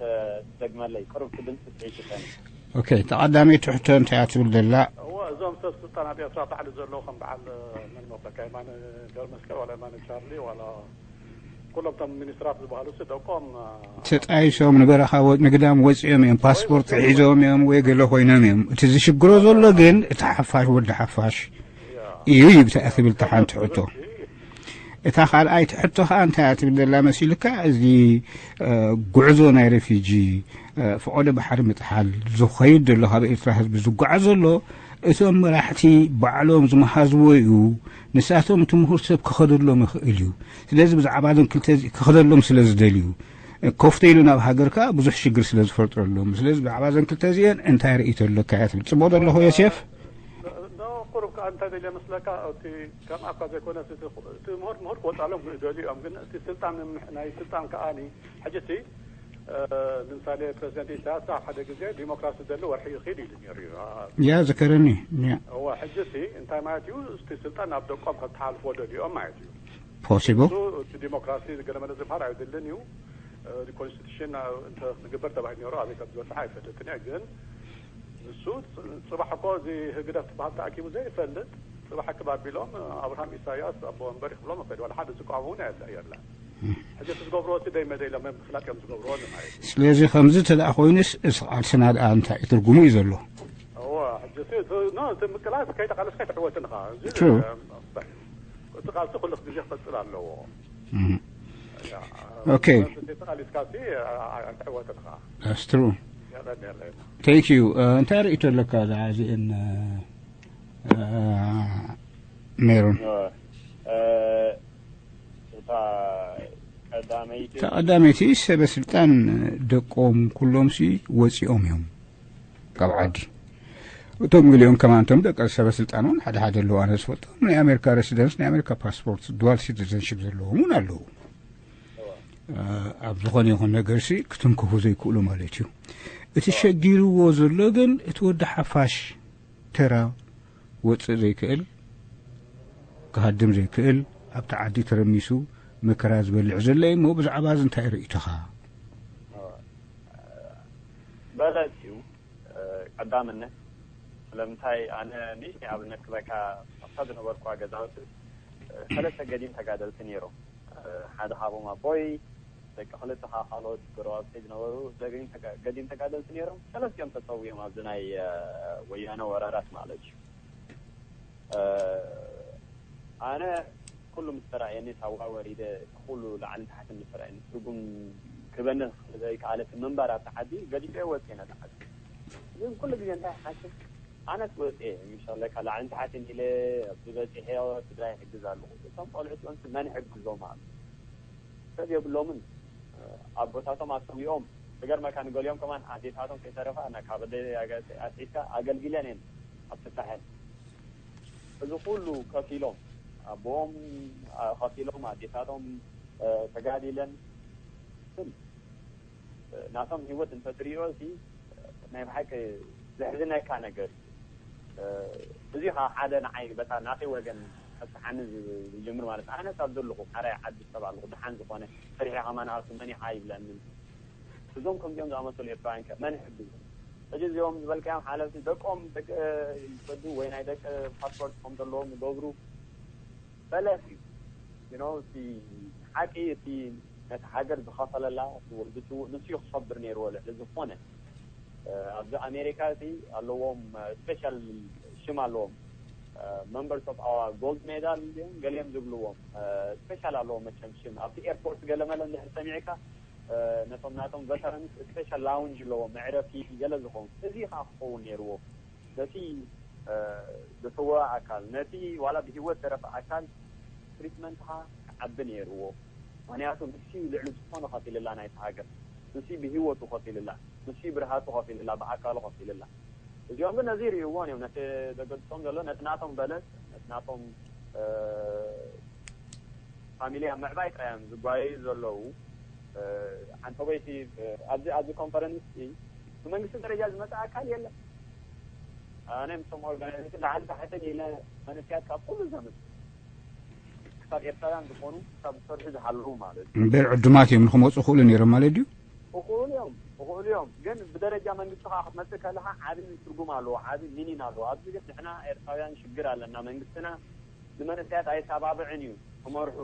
ትደግመለይ ቅሩብ ድምፂ ስዒትከን። ኦኬ ተቐዳመይቲ ሕቶ እንታይ እያ ትብል ዘላ? እወ እዞም ሰብ ስልጣን ኣብ ኤርትራ ባዕሉ ዘለዉ ከም በዓል መን መበካ የማነ ገብረመስቀል ዋላ የማነ ቻርሊ ዋላ ኩሎም እቶም ሚኒስትራት ዝበሃሉ ሲ ደቆም ተጣይሶም ንበረኻ ወ- ንግዳም ወፂኦም እዮም። ፓስፖርት ሒዞም እዮም ወይ ገለ ኮይኖም እዮም። እቲ ዝሽግሮ ዘሎ ግን እቲ ሓፋሽ ወዲ ሓፋሽ እዩ ይብታ እያ ትብል እታ ሓንቲ ሕቶ። እታ ካልኣይቲ ሕቶ ከዓ እንታይ እያ ትብል ዘላ መሲልካ? እዚ እ፣ ጉዕዞ ናይ ሬፊጂ እ፣ ፈቐዶ ባሕሪ ምጥሓል ዝኸይድ ዘሎ ካብ ኤርትራ ህዝቢ ዝጓዓዝ ዘሎ እቶም መራሕቲ ባዕሎም ዝመሃዝዎ እዩ። ንሳቶም እቲ ምሁር ሰብ ክኸደሎም ይኽእል እዩ። ስለዚ ብዛዕባ እዞም ክልተ እዚ ክኸደሎም ስለ ዝደልዩ ኮፍ ተይሉ ናብ ሃገር ከዓ ብዙሕ ሽግር ስለ ዝፈጥረሎም። ስለዚ ብዛዕባ እዘን ክልተ እዚአን እንታይ ርእይቶ ኣለካ እያ ትብል። ጽቡቕ ዘለኹ ዮሴፍ? ቁሩብ ከዓ እንታይ ደልየ መስለካ እቲ ከምኣ እኳ ዘይኮነ እቲ ምሁር ምሁር ክወፃሎም ደልዩ እዮም። ግን እቲ ስልጣን ናይ ስልጣን ከዓኒ ሕጂ እቲ ንምሳሌ ፕሬዚደንት ኢሳያስ ኣብ ሓደ ግዜ ዲሞክራሲ ደሊ ወርሒ ይኽእል ኢሉ ነይሩ እዩ። ያ ዝከረኒ ያ እወ ሕጂ እቲ እንታይ ማለት እዩ? እቲ ስልጣን ናብ ደቆም ከተሓልፎ ደልዮም ማለት እዩ። possible እሱ እቲ ዲሞክራሲ ገለመለ ዝበሃል ኣይድልን እዩ። ኮንስቲቱሽን እንተ ክግበር ተባሂሉ ነይሩ ኣበይ ከም ዝበፅሐ ኣይፈልጥን እየ። ግን ንሱ ፅባሕ እኮ እዚ ህግደፍ ዝበሃል ተኣኪቡ ዘይፈልጥ ፅባሕ ክብ ኣቢሎም ኣብርሃም ኢሳያስ ኣቦ ወንበር ይኽብሎም ይኽእል ዋላ ሓደ ዝቃወሙ እውን የለ የለን። ሕጂ እቲ ዝገብርዎ እቲ ደይ መደይ ኢሎም ምፍላጥ እዮም ዝገብርዎ ማለት እዩ። ስለዚ ከምዚ እንተ ደኣ ኮይኑስ እዚ ቃልስና ደኣ እንታይ ትርጉሙ እዩ ዘሎ? እወ ሕጂ እቲ እቲ ኖ እቲ ምቅላስ ከይተቃለስካ ኣይትዕወትን ኢኻ። እዚ True. እቲ ቃልሲ ኩሉ ግዜ ክቐፅል ኣለዎ። እም። ያ፣ Okay. እቲ ተቃሊስካ ሲ ኣይትዕወትን ኢኻ። That's true. የለን የለን። Thank you. እ፣ እንታይ ርእይቶ ኣለካ እዛ እዚአን እ፣ እ፣ ሜሮን? እታ ቀዳመይቲ እታ ቀዳመይቲ ሰበ ስልጣን ደቆም ኩሎምሲ ወፂኦም እዮም። ካብ ዓዲ። እቶም ገሊኦም ከማን እቶም ደቂ ሰበ ስልጣን እውን ሓደ ሓደ ኣለዉ። ኣነ ዝፈልጦም ናይ ኣሜሪካ ሬሲደንስ፣ ናይ ኣሜሪካ ፓስፖርት፣ ዱዋል ሲቲዘንሽፕ ዘለዎም እውን ኣለዉ። ኣብ ዝኾነ ይኹን ነገርሲ ክትንክፉ ዘይክእሉ ማለት እዩ። እቲ ሸጊርዎ ዘሎ ግን እቲ ወዲ ሓፋሽ ተራ ወፅእ ዘይክእል፣ ክሃድም ዘይክእል፣ ኣብቲ ዓዲ ተረሚሱ መከራ ዝበልዕ ዘሎ እዩ እሞ ብዛዕባ እዚ እንታይ ርእይቶኻ? በለስ እዩ። ቀዳምነት ስለምንታይ ኣነ ንእሽተይ ኣብነት ክበካ ኣብታ ዝነበርኩዋ ገዛውቲ ሰለስተ ገዲም ተጋደልቲ ነይሮም። ሓደ ካብኦም ኣቦይ፣ ደቂ ክልተ ከዓ ካልኦት ጎረባብተይ ዝነበሩ ገዲም ተጋ- ገዲም ተጋደልቲ ነይሮም። ሰለስቲኦም ተሰዊኦም ኣብዚ ናይ ወያነ ወራራት ማለት እዩ። ኣነ ኩሉ ምስ ተራእየኒ ሳዋ ወሪደ ኩሉ ላዕልን ታሕትን ምስ ተራእየኒ ትርጉም ክበኒ ዘይከኣለት ምንባር ኣብቲ ዓዲ ገዲፈ ወፅየ ነቲ ዓዲ። ግን ኩሉ ግዜ እንታይ ሓስብ ኣነስ ወፅየ ምሻለካ ላዕልን ታሕትን ኢለ ኣብዚ በፂሐ ስድራ ይሕግዝ ኣለኹ። እቶም ቆልዑ ሲኦንስ መን ይሕግዞም ኣሎ? ሰብ የብሎምን። ኣቦታቶም ኣሰዊኦም ዝገርመካ ንገሊኦም ከማን ኣዴታቶም ከይተረፋ እና ካብ ኣደ ኣትሒዝካ ኣገልጊለን እየን ኣብ ስታሐን እዚ ኩሉ ከፊሎም ኣቦኦም ከፊሎም ኣዴታቶም ተጋዲለን ግን ናቶም ህይወት እንተትሪኦ ሲ ናይ ብሓቂ ዘሕዝነካ ነገር እዩ። እዚ ከዓ ሓደ ንዓይ በታ ናተይ ወገን ከስሓኒ ዝጅምር ማለት ኣነ ካብ ዘለኹ ካራይ ዓዲ ሰብ ኣለኹ ደሓን ዝኾነ ሰሪሐ ከማን ኣቱ መን ይሓ ይብለንን እዞም ከምዚኦም ዝኣመሰሉ ኤርትራውያን ከ መን ይሕግዞም? ሕጂ እዚኦም ዝበልካዮም ሓለፍቲ ደቆም ደቂ ይሰዱ ወይ ናይ ደቂ ፓስፖርት ከም ዘለዎም ይገብሩ በለስ እዩ። You know እቲ ሓቂ እቲ ነቲ ሃገር ዝኸፈለላ እቲ ወዲ ስውእ ንሱ እዩ ክኸብር ነይርዎ ልዕሊ ዝኾነ ኣብዚ ኣሜሪካ እቲ ኣለዎም ስፔሻል ሽም ኣለዎም members of our gold medal እዮም ገሊኦም ዝብልዎም ስፔሻል ኣለዎም መቸም ሽም ኣብቲ ኤርፖርት ገለመለ እንድሕር ሰሚዕካ ነቶም ናቶም ቨተራንስ ስፔሻል ላውንጅ ኣለዎም መዕረፊ ገለ ዝኸውን እዚ ከዓ ክኸውን ነይርዎ ነቲ ዝስወ ኣካል ነቲ ዋላ ብህይወት ተረፈ ኣካል ትሪትመንትኻ ክዓቢ ነይርዎ ምክንያቱ ንሱ ልዕሊ ዝኾነ ከፊልላ ናይቲ ሃገር ንሱ ብህይወቱ ከፊልላ ንሱ ብርሃቱ ከፊልላ ብኣካሉ ከፊልላ እዚኦም ግን ነዚ ይርእይዎን እዮም ነቲ ዘገድሶም ዘሎ ነቲ ናቶም በለስ ነቲ ናቶም ፋሚሊ ኣብ ምዕባይ ጥራይ እዮም ዝጓየዩ ዘለዉ ሓንተወይቲ ኣብዚ ኣብዚ ኮንፈረንስ ብመንግስቲ ደረጃ ዝመፀ ኣካል የለን ኣነ ምስቶም ኦርጋናይዜሽን ላዕሊ ታሕትን ኢለ መንስያት ካብ ኩሉ ዘምፅ ክሳብ ኤርትራውያን ዝኾኑ ክሳብ ዝሰርሑ ዝሃለዉ ማለት እዩ እምበር ዕዱማት እዮም ንክመፁ ክእሉ ነይሮም ማለት ድዩ እኽእሉ እዮም እኽእሉ እዮም ግን ብደረጃ መንግስቲ ከዓ ክትመፅእ ከለካ ዓብዪ ትርጉም ኣለዎ ዓብዪ ሚኒን ኣለዎ ኣብዚ ግን ንሕና ኤርትራውያን ሽግር ኣለና መንግስትና ንመንእሰያት ኣየተባብዕን እዩ ክመርሑ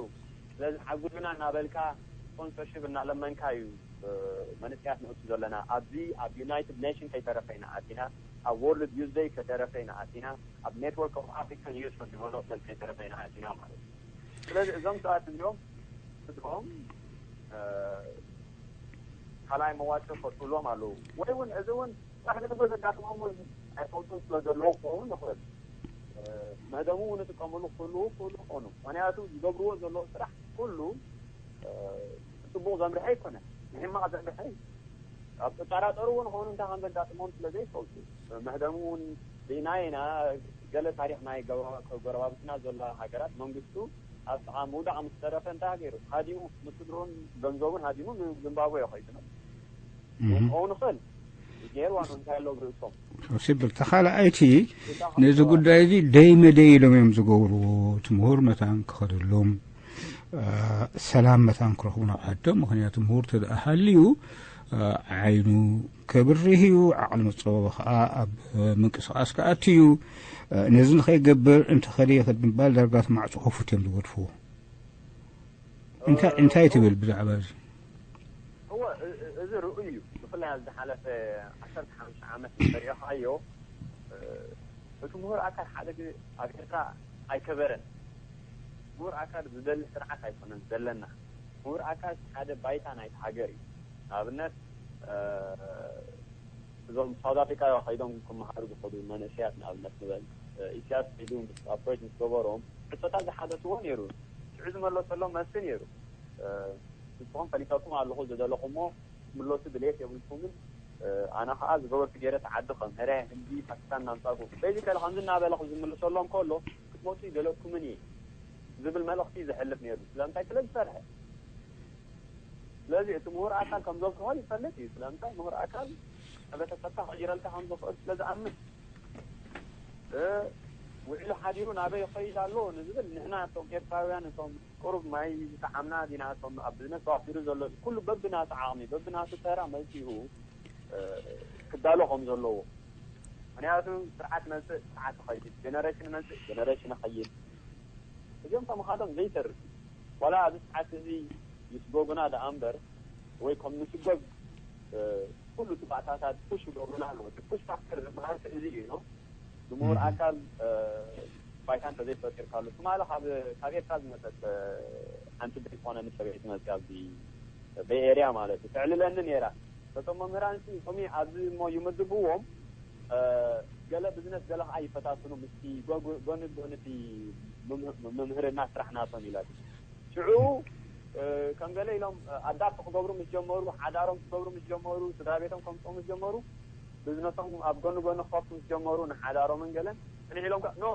ስለዚ ሓጉዙና እናበልካ ስፖንሰርሽፕ እናለመንካ እዩ መንእሰያት ንእቱ ዘለና ኣብዚ ኣብ ዩናይትድ ኔሽን ከይተረፈ ኢና ኣቲና ኣብ ወርልድ ዩዝ ደይ ከይተረፈ ኢና ኣቲና ኣብ ኔትወርክ ኦፍ ኣፍሪካን ዩዝ ፎር ዲቨሎፕመንት ከይተረፈ ኢና ኣቲና ማለት እዩ ስለዚ እዞም ሰባት እዚኦም ስድሮም ካልኣይ መዋፅኦ ፈጥሩሎም ኣለዉ ወይ እውን እዚ እውን ስራሕ ገለጎ ዘጋጥሞም እውን ኣይፈልጡን ስለ ዘለዉ ክኸውን ይኽእል ምህደሙ እውን ይጥቀምሉ ክህልዉ ክህሉ ይኾኑ ምክንያቱ ዝገብርዎ ዘለዉ ስራሕ ኩሉ ፅቡቕ ዘምርሐ ኣይኮነን ንሕማቕ ዘምርሐ እዩ ኣብ ጥጠራጠሩ እውን ኾኑ እንታይ ከም ዘጋጥሞም ስለ ዘይፈልጡ ምህደሙ እውን ርኢና ኢና ገለ ታሪክ ናይ ጎረባብትና ዘሎ ሃገራት መንግስቱ ኣብ ጥቓ ምውዳቕ ምስ ተረፈ እንታይ ገይሩ ሃዲሙ ምስ ስድርኡን ገንዘቡን ሃዲሙ ንዝምባብወ ከይዱ ነብሱ ክኸውን ይኽእል ገይርዋ ነው እንታይ ኣለዉ ብርእሶም ሲብል ተኻልኣይቲ ነዚ ጉዳይ እዚ ደይ መደይ ኢሎም እዮም ዝገብርዎ እቲ ምሁር መታን ክኸደሎም ሰላም መታን ክረኽቡ ናብ ዓዶም ምክንያቱ ምሁር ተደኣ ሃልዩ ዓይኑ ከብርህ እዩ ዓቕሊ መፀበቢ ከዓ ኣብ ምንቅስቃስ ክኣቲ እዩ ነዚ ንኸይገብር እንተኸደ ይኽድ ምባል ዳርጋ እቲ ማዕፆ ከፉት እዮም ዝገድፍዎ እንታይ እንታይ ትብል ብዛዕባ እዚ እወ እዚ ርኡይ እዩ ብፍላይ ኣብ ዝሓለፈ ዓሰርተ ሓሙሽተ ዓመት ተሪእኻዮ እቲ ምሁር ኣካል ሓደ ግዜ ኣብ ኤርትራ ኣይከበረን ምሁር ኣካል ዝደሊ ስርዓት ኣይኮነን ዘለና ምሁር ኣካል ሓደ ባይታ ናይቲ ሃገር እዩ ንኣብነት እዞም ሳውት ኣፍሪካ ከይዶም ክመሃሩ ዝኸዱ መንእሰያት ንኣብነት ንበል ኢሳያስ ከይዱ ኣፕሮች ምስ ገበሮም ሕቶታት ዝሓተትዎ ነይሩ ሽዑ ዝመለሰሎም መልሲ ነይሩ ንስኹም ፈሊጠኩም ኣለኹ ዝደለኹሞ ክትምለሱ ድሌት የብልኩምን ኣነ ከዓ ዝገበርኩ ገይረ ተዓዲ ከም ህረ ህንዲ ፓኪስታን እናምፃእኩ በዚ ከለ ከምዚ እናበለ ዝምልሰሎም ከሎ ክትመፁ ይደለኩምን እየ ዝብል መልእኽቲ ዘሕልፍ ነይሩ። ስለምንታይ ስለ ዝፈርሐ። ስለዚ እቲ ምሁር ኣካል ከም ዘፍርሆ ይፈልጥ እዩ። ስለምንታይ ምሁር ኣካል ሕብረተሰብካ ክቕይረልካ ከም ዝኽእል ስለ ዝኣምን። ውዒሉ ሓዲሩ ናበይ ይኸይድ ኣሎ ንዝብል ንሕና እቶም ኤርትራውያን እቶም ቁሩብ ማይ ዝጠዓምና ዲና እቶም ኣብ ብዝነስ ተዋፊሩ ዘሎ ኩሉ በብናቱ ዓቕሚ በብናቱ ተራ መፂኡ ክዳሎ ከም ዘለዎ። ምክንያቱ ስርዓት መፅእ ስርዓት ይኸይድ፣ ጀነሬሽን መፅእ ጀነሬሽን ይኸይድ። እዚኦም ተምኻዶም ዘይተርፍ ዋላ ኣብዚ ሰዓት እዚ ይስጎጉና ደኣ እምበር ወይ ከም ንስጎግ ኩሉ እቲ ባእታታት ፑሽ ይገብሩና ኣለዉ። እቲ ፑሽ ፋክተር ዝበሃል እዚ እዩ። ንምሁር ኣካል ባይታ እንተዘይፈጢርካሉ ትማሊ ካብ ካብ ኤርትራ ዝመፀት ሓንቲ ዘይኮነ ንሰበይቲ መፅያ ኣብዚ በይ ኤርያ ማለት እዩ ተዕልለኒ ነይራ። ነቶም መምህራን ሲ እቶም ኣብዚ እሞ ይምድብዎም ገለ ብዝነስ ገለ ከዓ ይፈታትኑ ምስቲ ጎኒ ጎኒ እቲ መምህርና ስራሕ ናቶም ኢላ ሽዑ ከም ገለ ኢሎም ኣዳፕት ክገብሩ ምስ ጀመሩ ሓዳሮም ክገብሩ ምስ ጀመሩ ስድራ ቤቶም ከምፅኡ ምስ ጀመሩ ብዝነሶም ኣብ ጎኒ ጎኒ ክኸፍቱ ምስ ጀመሩ ንሓዳሮምን ገለን ፅንሕ ኢሎም ከ ኖ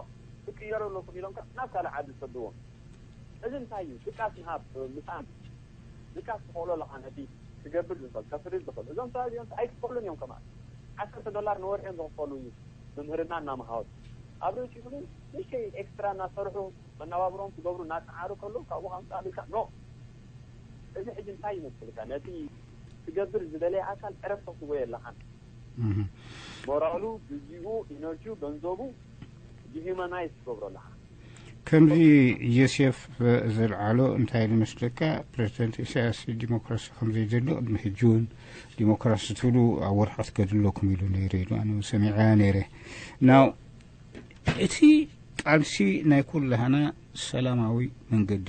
ትቅየሩ ኣለኩም ኢሎም ከ ናብ ካልእ ዓዲ ዝሰድዎም። እዚ እንታይ እዩ ድቃስ ምሃብ ምስኣን ድቃስ ትኽእሎ ኣለኻ ነቲ ክገብር ዝኽእል ከፍርድ ዝኽእል እዞም ሰባት እዚኦም ኣይክፈሉን እዮም ከማን ዓሰርተ ዶላር ንወርሒ እዮም ዝኽፈሉ እዩ። መምህርና እናመሃሩ ኣብ ርእሲኡ ግን ንእሽተይ ኤክስትራ እናሰርሑ መነባብሮም ክገብሩ እናፀዓሩ ከለዉ ካብኡ ከምፃ ኢልካ ኖ እዚ ሕጂ እንታይ ይመስልካ ነቲ ክገብር ዝደለየ ኣካል ዕረፍቲ ክትቦ የለኻን ሞራሉ ግዜኡ ኢነርጂኡ ገንዘቡ ዲሂማናይዝ ትገብሮ ኣለኻ ከምዚ ዮሴፍ ዘልዓሎ እንታይ ዝመስለካ ፕሬዚደንት ኢሳያስ ዲሞክራሲ ከምዘይደሊ ቅድሚ ሕጂ እውን ዲሞክራሲ ትብሉ ኣብ ወርሓት ገድለኩም ኢሉ ነይሩ ኢሉ ኣነ ሰሚዐያ ነይረ ናው እቲ ቃልሲ ናይ ኩላህና ሰላማዊ መንገዲ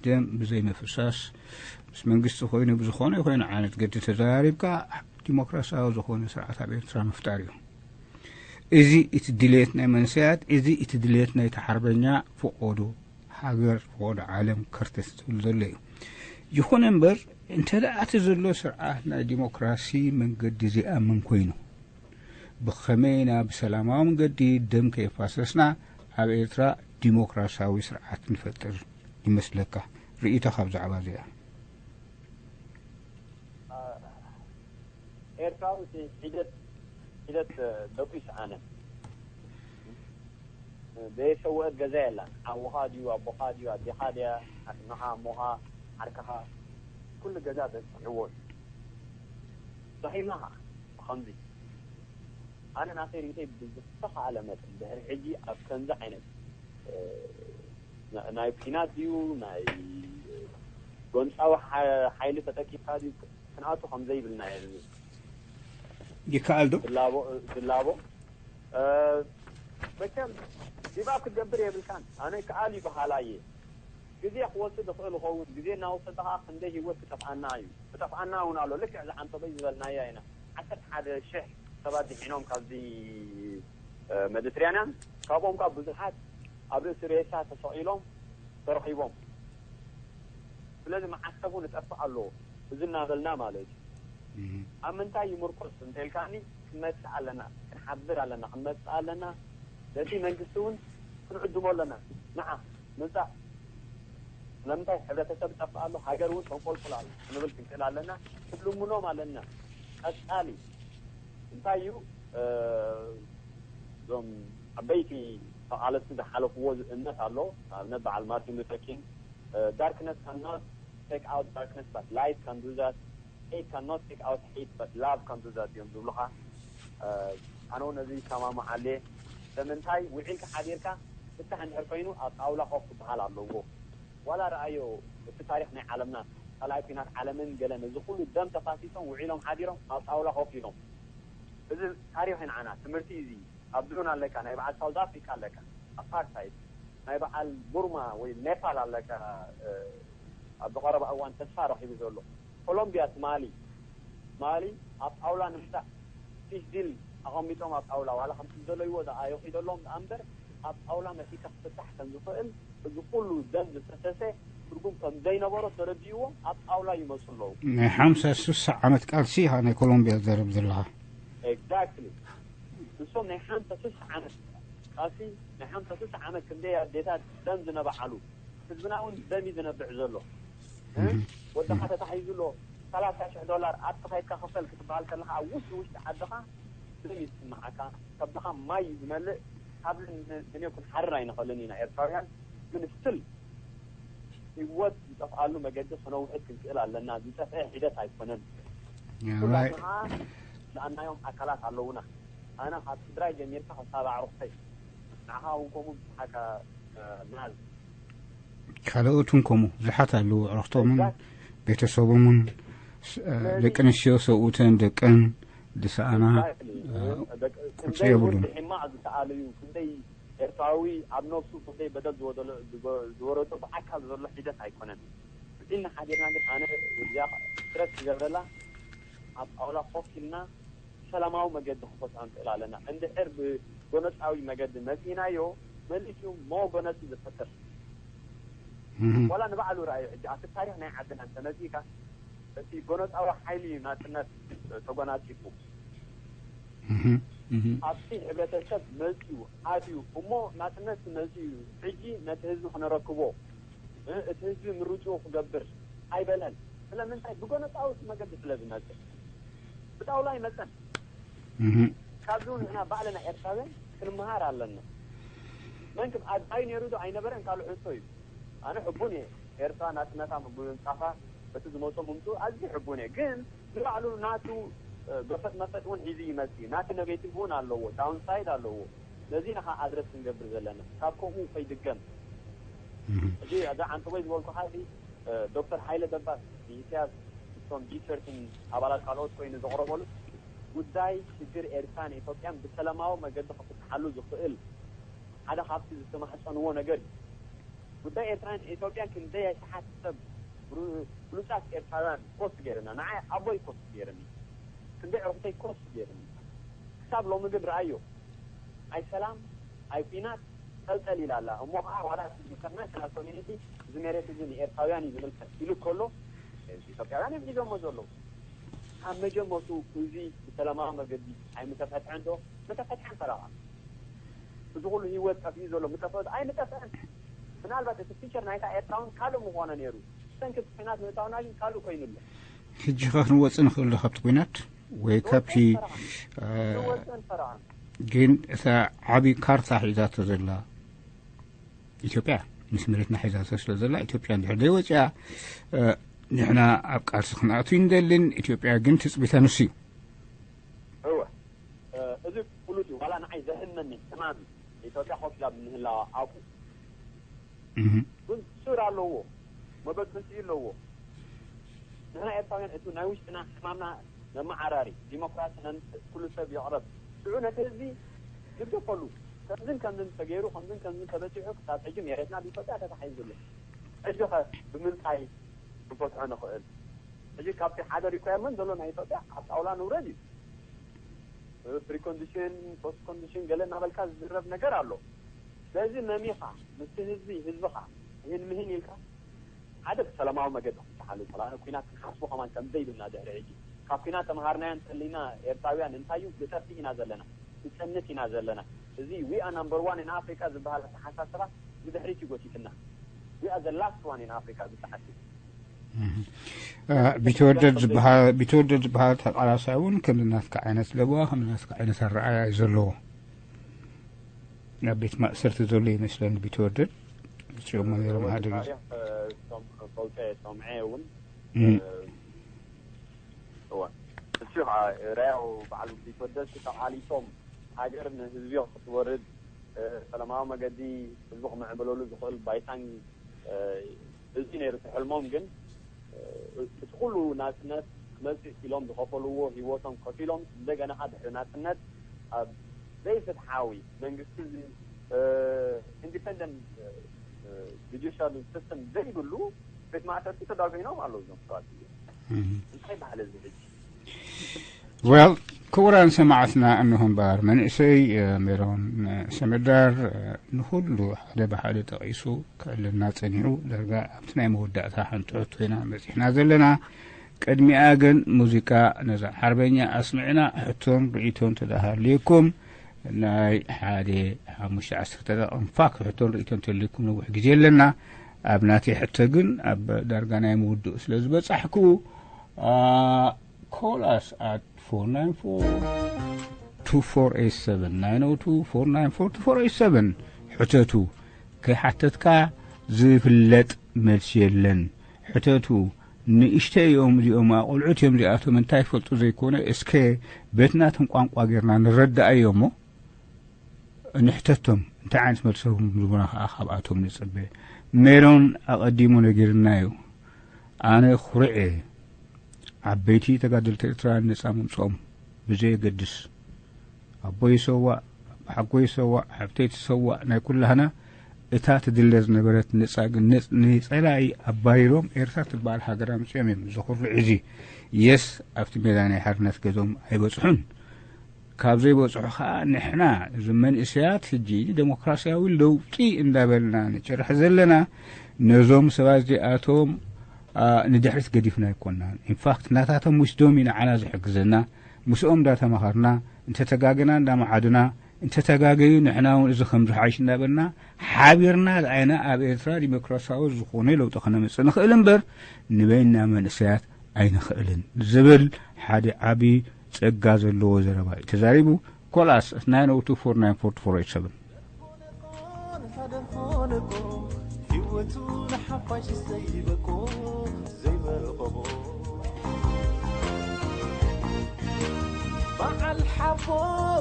ደም ብዘይ ምፍሳስ ምስ መንግስቲ ኮይኑ ብዝኾነ ይኮይኑ ዓይነት ገዲ ተዘራሪብካ ዲሞክራሲያዊ ዝኾነ ስርዓት ኣብ ኤርትራ ምፍጣር እዩ። እዚ እቲ ድሌት ናይ መንሰያት፣ እዚ እቲ ድሌት ናይቲ ሓርበኛ ፍቆዶ ሃገር፣ ፍቆዶ ዓለም ከርተት ዝብል ዘሎ እዩ። ይኹን እምበር እንተ ደኣ እቲ ዘሎ ስርዓት ናይ ዲሞክራሲ መንገዲ ዘይኣምን ኮይኑ፣ ብኸመይ ኢና ብሰላማዊ መንገዲ ደም ከየፋሰስና ኣብ ኤርትራ ዲሞክራሲያዊ ስርዓት ንፈጥር ይመስለካ? ርእይቶኻ ብዛዕባ እዚኣ? ኤርትራዊ ሒደት ሒደት ደቁ ይሰኣነ ዘየሰወአት ገዛ የላን። ሓውኻ ድዩ ኣቦኻ ድዩ ኣዴኻ ድያ ሓትንኻ እሞኻ ዓርክኻ ኩሉ ገዛ በፂሕዎ እዩ። ሰኺምና ከዓ ብኸምዚ ኣነ ናተይ ርእይቶይ ብዝተኸኣለ መጠን ድሕሪ ሕጂ ኣብ ከምዚ ዓይነት ናይ ኲናት ድዩ ናይ ጎንፃዊ ሓይሊ ተጠቂምካ ድዩ ክንኣቱ ከም ዘይብልና እየ ይከኣል ዶ? ዝላቦ ዝላቦ መቸም ዲባብ ክትገብር የብልካን። ኣነ ይከኣል እዩ በሃላ እየ። ግዜ ክወስድ ይኽእል ይኸውን። ግዜ እናወሰደ ከዓ ክንደይ ህይወት ክጠፍኣና እዩ። ክጠፍኣና እውን ኣሎ። ልክዕ ዝዓንተበይ ዝበልናያ ኢና። ዓሰርተ ሓደ ሽሕ ሰባት ድሒኖም ካብዚ መዲትራንያን ካብኦም ከዓ ብዙሓት ኣብ ርእሲ ሬሳ ተሰቒሎም ተረኺቦም። ስለዚ መዓሰቡ ንጠፍእ ኣለዎ። እዚ እናበልና ማለት እዩ። ኣብ ምንታይ ይምርኮስ እንተልካኒ ክንመፅእ ኣለና፣ ክንሓብር ኣለና፣ ክንመፅእ ኣለና። ነቲ መንግስቲ እውን ክንዕድሞ ኣለና። ንዓ ምፃእ ስለምንታይ ሕብረተሰብ ይጠፍእ ኣሎ፣ ሃገር እውን ተንቆልቁል ኣሎ ክንብል ክንክእል ኣለና። ክንልምኖም ኣለና። ቀፃሊ እንታይ እዩ እዞም ዓበይቲ ተቓለስቲ ዝሓለፍዎ እምነት ኣሎ። ንኣብነት በዓል ማርቲን ሉተር ኪንግ darkness cannot take out darkness but light can do that. Hate cannot take out hate but love can do that እዮም ዝብሉኻ። ኣነ እውን ነዚ ይሰማማዓለ። ስለምንታይ ውዒልካ ሓዲርካ ፍታሕ እንድሕር ኮይኑ ኣብ ጣውላ ኮፍ ክበሃል ኣለዎ። ዋላ ረኣዮ እቲ ታሪክ ናይ ዓለምና ካልኣይ ኩናት ዓለምን ገለን እዚ ኩሉ ደም ተፋሲሶም ውዒሎም ሓዲሮም ኣብ ጣውላ ኮፍ ኢሎም። እዚ ታሪክ ንዓና ትምህርቲ እዚ ኣብ ዱን ኣለካ ናይ በዓል ሳውዝ ኣፍሪካ ኣለካ ኣፓርታይድ ናይ በዓል ቡርማ ወይ ኔፓል ኣለካ ኣብ ዝቀረባ እዋን ተስፋ ረኪቡ ዘሎ ኮሎምቢያ ትማሊ ትማሊ ኣብ ጣውላ ንምሳእ ፊሽ ዲል ኣቐሚጦም ኣብ ጣውላ ዋላ ከምቲ ዝደለይዎ ዝኣየኹ ይደለዎም ደኣ እምበር ኣብ ጣውላ መሲካ ክፍታሕ ከም ዝኽእል እዚ ኩሉ ደም ዝፈሰሰ ትርጉም ከም ዘይነበሮ ተረዲእዎ ኣብ ጣውላ ይመፁ ኣለዉ። ናይ ሓምሳ ስሳ ዓመት ቃልሲ ኢኻ ናይ ኮሎምቢያ ዘረብ ዘለኻ። ኤግዛክትሊ። እሶም ናይ ሓምሳ ስሳ ዓመት ቃልሲ፣ ናይ ሓምሳ ስሳ ዓመት ክንደይ ኣዴታት ደም ዝነባዓሉ፣ ህዝብና እውን ደም እዩ ዝነብዕ ዘሎ። ወድኻ ተታሒዙ ኣሎ፣ ሰላሳ ሽሕ ዶላር ኣብቲ ከይድካ ክፈል ክትበሃል ከለኻ ኣብ ውሽጢ ውሽጢ ዓድኻ ደም እዩ ዝስምዓካ። ከብድኻ ማይ እዩ ዝመልእ። ካብ ንኔኩን ሓርር ኣይንኽእልን ኢና ኤርትራውያን። ግን ስትል ህይወት ዝጠፍኣሉ መገዲ ክነውሕድ ክንክእል ኣለና። ዝጠፍአ ሒደት ኣይኮነን። ኩላትና ዝኣናዮም ኣካላት ኣለውና። ኣነ ካብ ስድራይ ጀሚርካ ክሳብ ኣዕሩኽተይ፣ ንዓኻ እውን ከምኡ ብሓካ ናዝ ካልኦት እውን ከምኡ ብዙሓት ኣለዉ። ኣዕሩኽቶምን ቤተሰቦምን፣ ደቂ ኣንስትዮ፣ ሰብኡተን፣ ደቀን ዝሰኣና ቁጽሪ የብሉን። ሕማቕ ዝሰኣሉ እዩ። ክንደይ ኤርትራዊ ኣብ ነብሱ ክንደይ በደል ዝወረዶ ብኣካል ዘሎ ሒደት ኣይኮነን። እዚና ሓዲርና ግን ኣነ እዚኣ ትረት ትገብረላ ኣብ ጣውላ ኮፍ ኢልና ሰላማዊ መገዲ ክፈትሖ ንክእል ኣለና። እንድሕር ብጎነፃዊ መገዲ መፂናዮ መሊስ እዩ ሞ ጎነፂ ዝፈጥር። ዋላ ንባዕሉ ረኣዩ ሕጂ ኣብቲ ታሪክ ናይ ዓድና እንተመፂእካ እቲ ጎነፃዊ ሓይሊ እዩ ናፅነት ተጎናፂፉ ኣብቲ ሕብረተሰብ መፅዩ ኣትዩ እሞ ናፅነት መፅዩ ሕጂ ነቲ ህዝቢ ክነረክቦ እቲ ህዝቢ ምርጭኡ ክገብር ኣይበለን። ስለምንታይ? ብጎነፃዊ መገዲ ስለ ዝመፅእ ብጣውላ ኣይመፀን። ካብዚ እውን ንሕና ባዕልና ኤርትራውያን ክንመሃር ኣለና። መን ክም ኣድላይ ነይሩ ዶ ኣይነበረን ካልእ ሕቶ እዩ። ኣነ ሕቡን እየ ኤርትራ ናፅነታ ብምምፃፋ በቲ ዝመፆ ምምፅኡ ኣዝዩ ሕቡን እየ። ግን ንባዕሉ ናቱ ገፈጥ መፈጥ እውን ሒዙ ይመፅእ እዩ። ናቲ ነጌቲቭ እውን ኣለዎ፣ ዳውንሳይድ ኣለዎ። ነዚ ንኻ ኣድረስ ክንገብር ዘለና ካብ ከምኡ ከይድገም። እዚ እዛ ዓንተቦይ ዝበልኩኻ እዚ ዶክተር ሓይለ ደባስ ንኢሳያስ እቶም ጂ ሰርቲን ኣባላት ካልኦት ኮይኑ ዘቕረበሉ ጉዳይ ሽግር ኤርትራን ኢትዮጵያን ብሰላማዊ መገዲ ክፍትሓሉ ዝኽእል ሓደ ካብቲ ዝተማሕፀንዎ ነገር እዩ። ጉዳይ ኤርትራን ኢትዮጵያን ክንደይ ኣሽሓት ሰብ ብሉፃት ኤርትራውያን ኮስት ገይርና ንዓይ ኣቦይ ኮስት ገይርኒ ክንደይ ዕርክተይ ኮስት ገይርኒ ክሳብ ሎሚ ግን ረኣዮ ኣይ ሰላም ኣይ ኲናት ጠልጠል ኢላ ኣላ እሞ ከዓ ዋላ ኢንተርናሽናል ኮሚኒቲ እዚ መሬት እዚ ንኤርትራውያን እዩ ዝምልከት ኢሉ ከሎ ኢትዮጵያውያን እዮም ሒዞሞ ዘለዉ ካብ መጀመርቱ እዚ ብሰላማዊ መገዲ ኣይምተፈትሐን ዶ ምተፈትሐን ፈረቓ እዚ ኩሉ ህይወት ጠፊኡ ዘሎ ምጠፍአ ኣይምጠፍአን ምናልባት እቲ ፊቸር ናይታ ኤርትራ እውን ካልእ ምኾነ ነይሩ ሰንኪ እቲ ኩናት ምእታውና ግን ካልእ ኮይኑ ኣሎ ሕጂ ከ ክንወፅእ ንኽእል ዶ ካብቲ ኩናት ወይ ካብቲ ንወፅእን ፈረቓ ግን እታ ዓብዪ ካርታ ሒዛቶ ዘላ ኢትዮጵያ ምስ መሬትና ሒዛቶ ስለ ዘላ ኢትዮጵያ እንድሕር ዘይወፅያ ንሕና ኣብ ቃልሲ ክንኣቱ ይንደልን ኢትዮጵያ ግን ትፅቢታ ንሱ እዩ እወ እዚ ፍሉጥ እዩ ዋላ ንዓይ ዘሕመኒ ሕማም እዩ ኢትዮጵያ ኮፍ ኢላ ብምህላዋ ኣብኡ ግን ሱር ኣለዎ መበገሲኡ ኣለዎ ንሕና ኤርትራውያን እቲ ናይ ውሽጥና ሕማምና ነመዓራሪ ዲሞክራሲ ነምፅእ ኩሉ ሰብ ይቕረብ ሽዑ ነቲ ህዝቢ ንግደፈሉ ከምዝን ከምዝን ተገይሩ ከምዝን ከምዝን ተበፂሑ ክሳብ ሕጂ መሬትና ብኢትዮጵያ ተታሒዙ ኣሎ ሕጂ ኸ ብምንታይ ክንፈትሖ ንኽእል ሕጂ ካብቲ ሓደ ሪኳየርመንት ዘሎ ናይ ኢትዮጵያ ኣብ ጣውላ ንውረድ እዩ ፕሪኮንዲሽን ፖስት ኮንዲሽን ገለ እናበልካ ዝዝረብ ነገር ኣሎ ስለዚ መሚኻ ምስቲ ህዝቢ ህዝብኻ ይህን ምህን ኢልካ ሓደ ብሰላማዊ መገዲ ክፍትሓሉ ይኽእል ኣነ ኩናት ክንሓስቦ ከማን ከም ዘይብልና ድሕሪ ሕጂ ካብ ኩናት ተምሃርናዮን ጸሊና ኤርትራውያን እንታይ እዩ ንጠፍእ ኢና ዘለና ንጸንት ኢና ዘለና እዚ we are number one in Africa ዝበሃል ኣተሓሳስባ ብድሕሪት እዩ ጎቲትና we are the last one in Africa ብሰዓት ቢተወደድ ዝበሃል ቢተወደድ ዝበሃል ተቃላሳይ እውን ከምዚ ናትካ ዓይነት ለበዋ ከምዚ ናትካ ዓይነት ኣረኣያ እዩ ዘለዎ ኣብ ቤት ማእሰርቲ ዘሎ ይመስለኒ ቢተወደድ እፅኦሞ ነይሮም ሓደ ግዜ ፈልጠ ሰምዐ እውን እዋ እሱ ከዓ ራያው በዓል ቢተወደድ ተቃሊሶም ሃገር ንህዝቢ ክትወርድ ሰላማዊ መገዲ ህዝቢ ክምዕብለሉ ዝኽእል ባይታን እዚ ነይሩ እቲ ሕልሞም ግን እቲ ኩሉ ናፅነት ክመፅእ ኢሎም ዝኸፈልዎ ህይወቶም ከፊሎም እንደገና ከዓ ድሕሪ ናፅነት ኣብ ዘይፍትሓዊ መንግስቲ ኢንዲፐንደንት ጁዲሻል ሲስተም ዘይብሉ ቤት ማእሰርቲ ተዳጎይኖም ኣለዉ እዞም ሰባት እዚኦም እንታይ በሃለ እዚ ሕጂ well ክቡራን ሰማዕትና፣ እንሆ እምበኣር መንእሰይ፣ እ፣ ሜሮን፣ እ፣ ሰመዳር፣ እ፣ ንኹሉ ሓደ ብሓደ ጠቒሱ ክዕልና ጸኒሑ። ዳርጋ ኣብቲ ናይ መወዳእታ ሓንቲ ሕቶ ኢና በጺሕና ዘለና። ቅድሚኣ ግን ሙዚቃ ነዛ ሓርበኛ ኣስምዕና። ሕቶን ርእይቶን ተደሃልየኩም ናይ ሓደ ሓሙሽተ ዓሰርተ ደቂቕ። ኢንፋክት፣ ሕቶን ርእይቶን ተልይኩም ነዊሕ ግዜ ኣለና። ኣብ ናተይ ሕቶ ግን ኣብ ዳርጋ ናይ ምውድኡ ስለ ዝበጻሕኩ፣ አ፣ call us at four nine four two four eight seven, nine oh two four nine four two four eight seven። ሕተቱ። ከይሓተትካ ዝፍለጥ መልሲ የለን። ሕተቱ። ንእሽተይ እዮም እዚኦም፣ ኣቑልዑት እዮም እዚኣቶም፣ እንታይ ይፈልጡ ዘይኮነ፣ እስከ በቲ ናቶም ቋንቋ ጌርና ንረዳኣዮ እሞ ንሕተቶም፣ እንታይ ዓይነት መልሲ ሂቦም ዝብሉና ከኣ ካብኣቶም ንጽበ። ሜሮን ኣቐዲሙ ነጊርና እዩ። ኣነ ኩሩዕ እየ። ዓበይቲ ተጋደልቲ ኤርትራ ነጻ ምምጽኦም ብዘየገድስ፣ ኣቦይ ይሰዋእ፣ ሓጎይ ይሰዋእ፣ ሓብተይ ትሰዋእ፣ ናይ ኩላህና እታ ትድለ ዝነበረት ነጻ-፣ ነጽ-፣ ንጸላኢ ኣባሪሮም ኤርትራ ትበሃል ሃገር ኣምጺኦም እዮም። እዚ ኩሩዕ እዚ። የስ፣ ኣብቲ ሜዳ ናይ ሓርነት ገዞም ኣይበጽሑን። ካብ ዘይበጽሑ ኸኣ ንሕና፣ እዚ መንእሰያት፣ ሕጂ ደሞክራስያዊ ለውጢ እንዳበልና ንጭርሕ ዘለና፣ ነዞም ሰባት እዚኣቶም፣ ኣ፣ ንድሕሪት ገዲፍና ኣይኮናን። ኢንፋክት፣ ናታቶም ዊስዶም እዩ ንዓና ዝሕግዘና። ምስኦም እንዳተማኸርና፣ እንተተጋገና እንዳመዓዱና፣ እንተተጋገዩ ንሕና እውን እዚ ከም ዝሓይሽ እንዳበልና፣ ሓቢርና ርኣይና ኣብ ኤርትራ ዲሞክራስያዊ ዝኾነ ለውጢ ከነምጽእ ንኽእል እምበር፣ ንበይንና መንእሰያት ኣይንኽእልን ዝብል ሓደ ዓቢ ጸጋ ዘለዎ ዘረባ እዩ ተዛሪቡ። Call us at nine oh two four nine four two four eight seven. ህይወቱ ንሓፋሽ ዘይበቆ ዘይመርቐቦ በዓል ሓቦ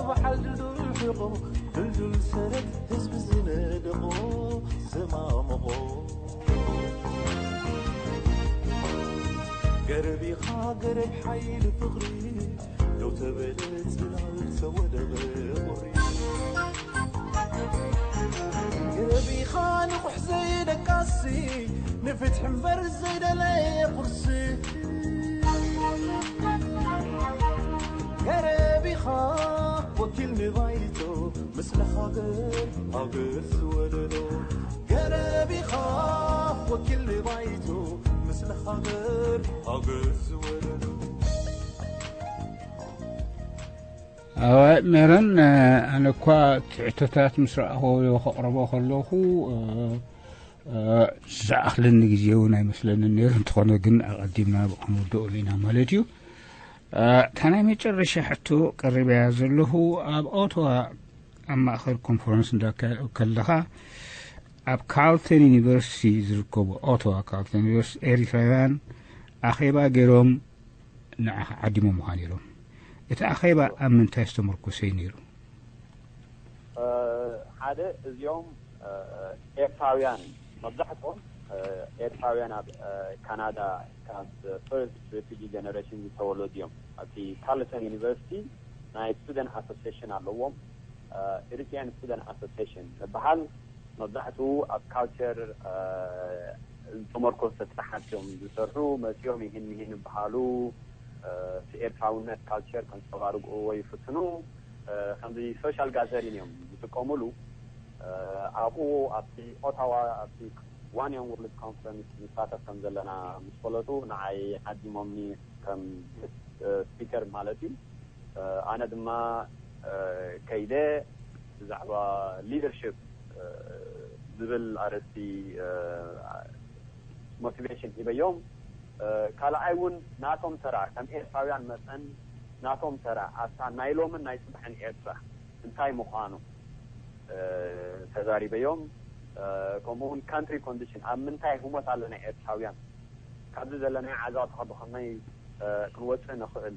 በዓል ድልዱል ሕቖ ድልዱል ሰረት ህዝቢ ዝነደቖ ዘማመቖ ገረብ ኢኻ ገረብ ሓይሊ ፍቕሪ ደው ተበለ ጽላል ተወደቐ ቁሪ ገረብ ኢኻ ንቑሕ ዘይደቃሲ ንፍትሒ እምበር ዘይደለየ ቁርሲ ገረብ ኢኻ ወኪል ንባይቶ ምስለ ሃገር ሃገር ዝወለዶ ገረብ ኢኻ ወኪል ንባይቶ ምስለ ሃገር ሃገር ዝወለዶ። ኣዋይ ሜሮን፣ ኣነ እኳ ትሕቶታት ምስ ረኣኹ ከቕርቦ ከለኹ፣ እ፣ እ፣ ዝኣኽለኒ ግዜ እውን ኣይመስለንን ነይሩ። እንተኾነ ግን ኣቐዲምና ብኡ ክንውድኦ ኢና ማለት እዩ። እ፣ እታ ናይ መጨረሻ ሕቶ ቀሪበያ ዘለኹ፣ ኣብ ኦቶዋ ኣብ ማእኸል ኮንፈረንስ እንዳካየድኩ ከለኻ፣ ኣብ ካርልተን ዩኒቨርሲቲ ዝርከቡ፣ ኦቶዋ ካርልተን ዩኒቨርሲቲ፣ ኤሪትራውያን ኣኼባ ገይሮም ንዓኻ ዓዲሞምኻ ነይሮም። እቲ ኣኼባ ኣብ ምንታይ ዝተመርኮሰ እዩ ነይሩ? እ፣ ሓደ፣ እዚኦም፣ እ፣ ኤርትራውያን፣ መብዛሕትኦም፣ እ፣ ኤርትራውያን ኣብ፣ እ፣ ካናዳ ካብ ፈርስት ሬፊጂ ጀነሬሽን ዝተወለዱ እዮም። ኣብቲ ካርልተን ዩኒቨርሲቲ ናይ ስቱደንት ኣሶሲሽን ኣለዎም። እ፣ ኤሪትሪያን ስቱደንት ኣሶሲሽን ዝበሃል መብዛሕትኡ ኣብ ካልቸር፣ እ፣ ዝተመርኮሰ ስራሓት እዮም ዝሰርሑ። መፂኦም ይህን ይህን ይበሃሉ፣ እ፣ እቲ ኤርትራውነት ካልቸር ከንፀባርቁ ወይ ይፍትኑ። እ፣ ከምዚ ሶሻል ጋዘሪን እዮም ዝጥቀሙሉ። እ፣ ኣብኡ ኣብቲ ኦታዋ ኣብቲ ዋን ዮንግ ወርልድ ኮንፈረንስ ንሳተፍ ከም ዘለና ምስ ፈለጡ ንዓይ ዓዲሞምኒ ከም፣ እ፣ ስፒከር ማለት እዩ። እ፣ ኣነ ድማ፣ እ፣ ከይደ ብዛዕባ ሊደርሽፕ፣ እ፣ ዝብል ኣርእስቲ፣ እ፣ ሞቲቬሽን ሂበዮም። እ፣ ካልኣይ እውን ናቶም ተራ ከም ኤርትራውያን መጠን ናቶም ተራ ኣብታ ናይ ሎምን ናይ ጽባሕን ኤርትራ እንታይ ምዃኑ፣ እ፣ ተዛሪበዮም። እ፣ ከምኡ እውን ካንትሪ ኮንዲሽን ኣብ ምንታይ ህሞት ኣለና ኤርትራውያን፣ ካብዚ ዘለናዮ ዓዛውቲ ካብ ብኸመይ፣ እ፣ ክንወጽእ ንኽእል፣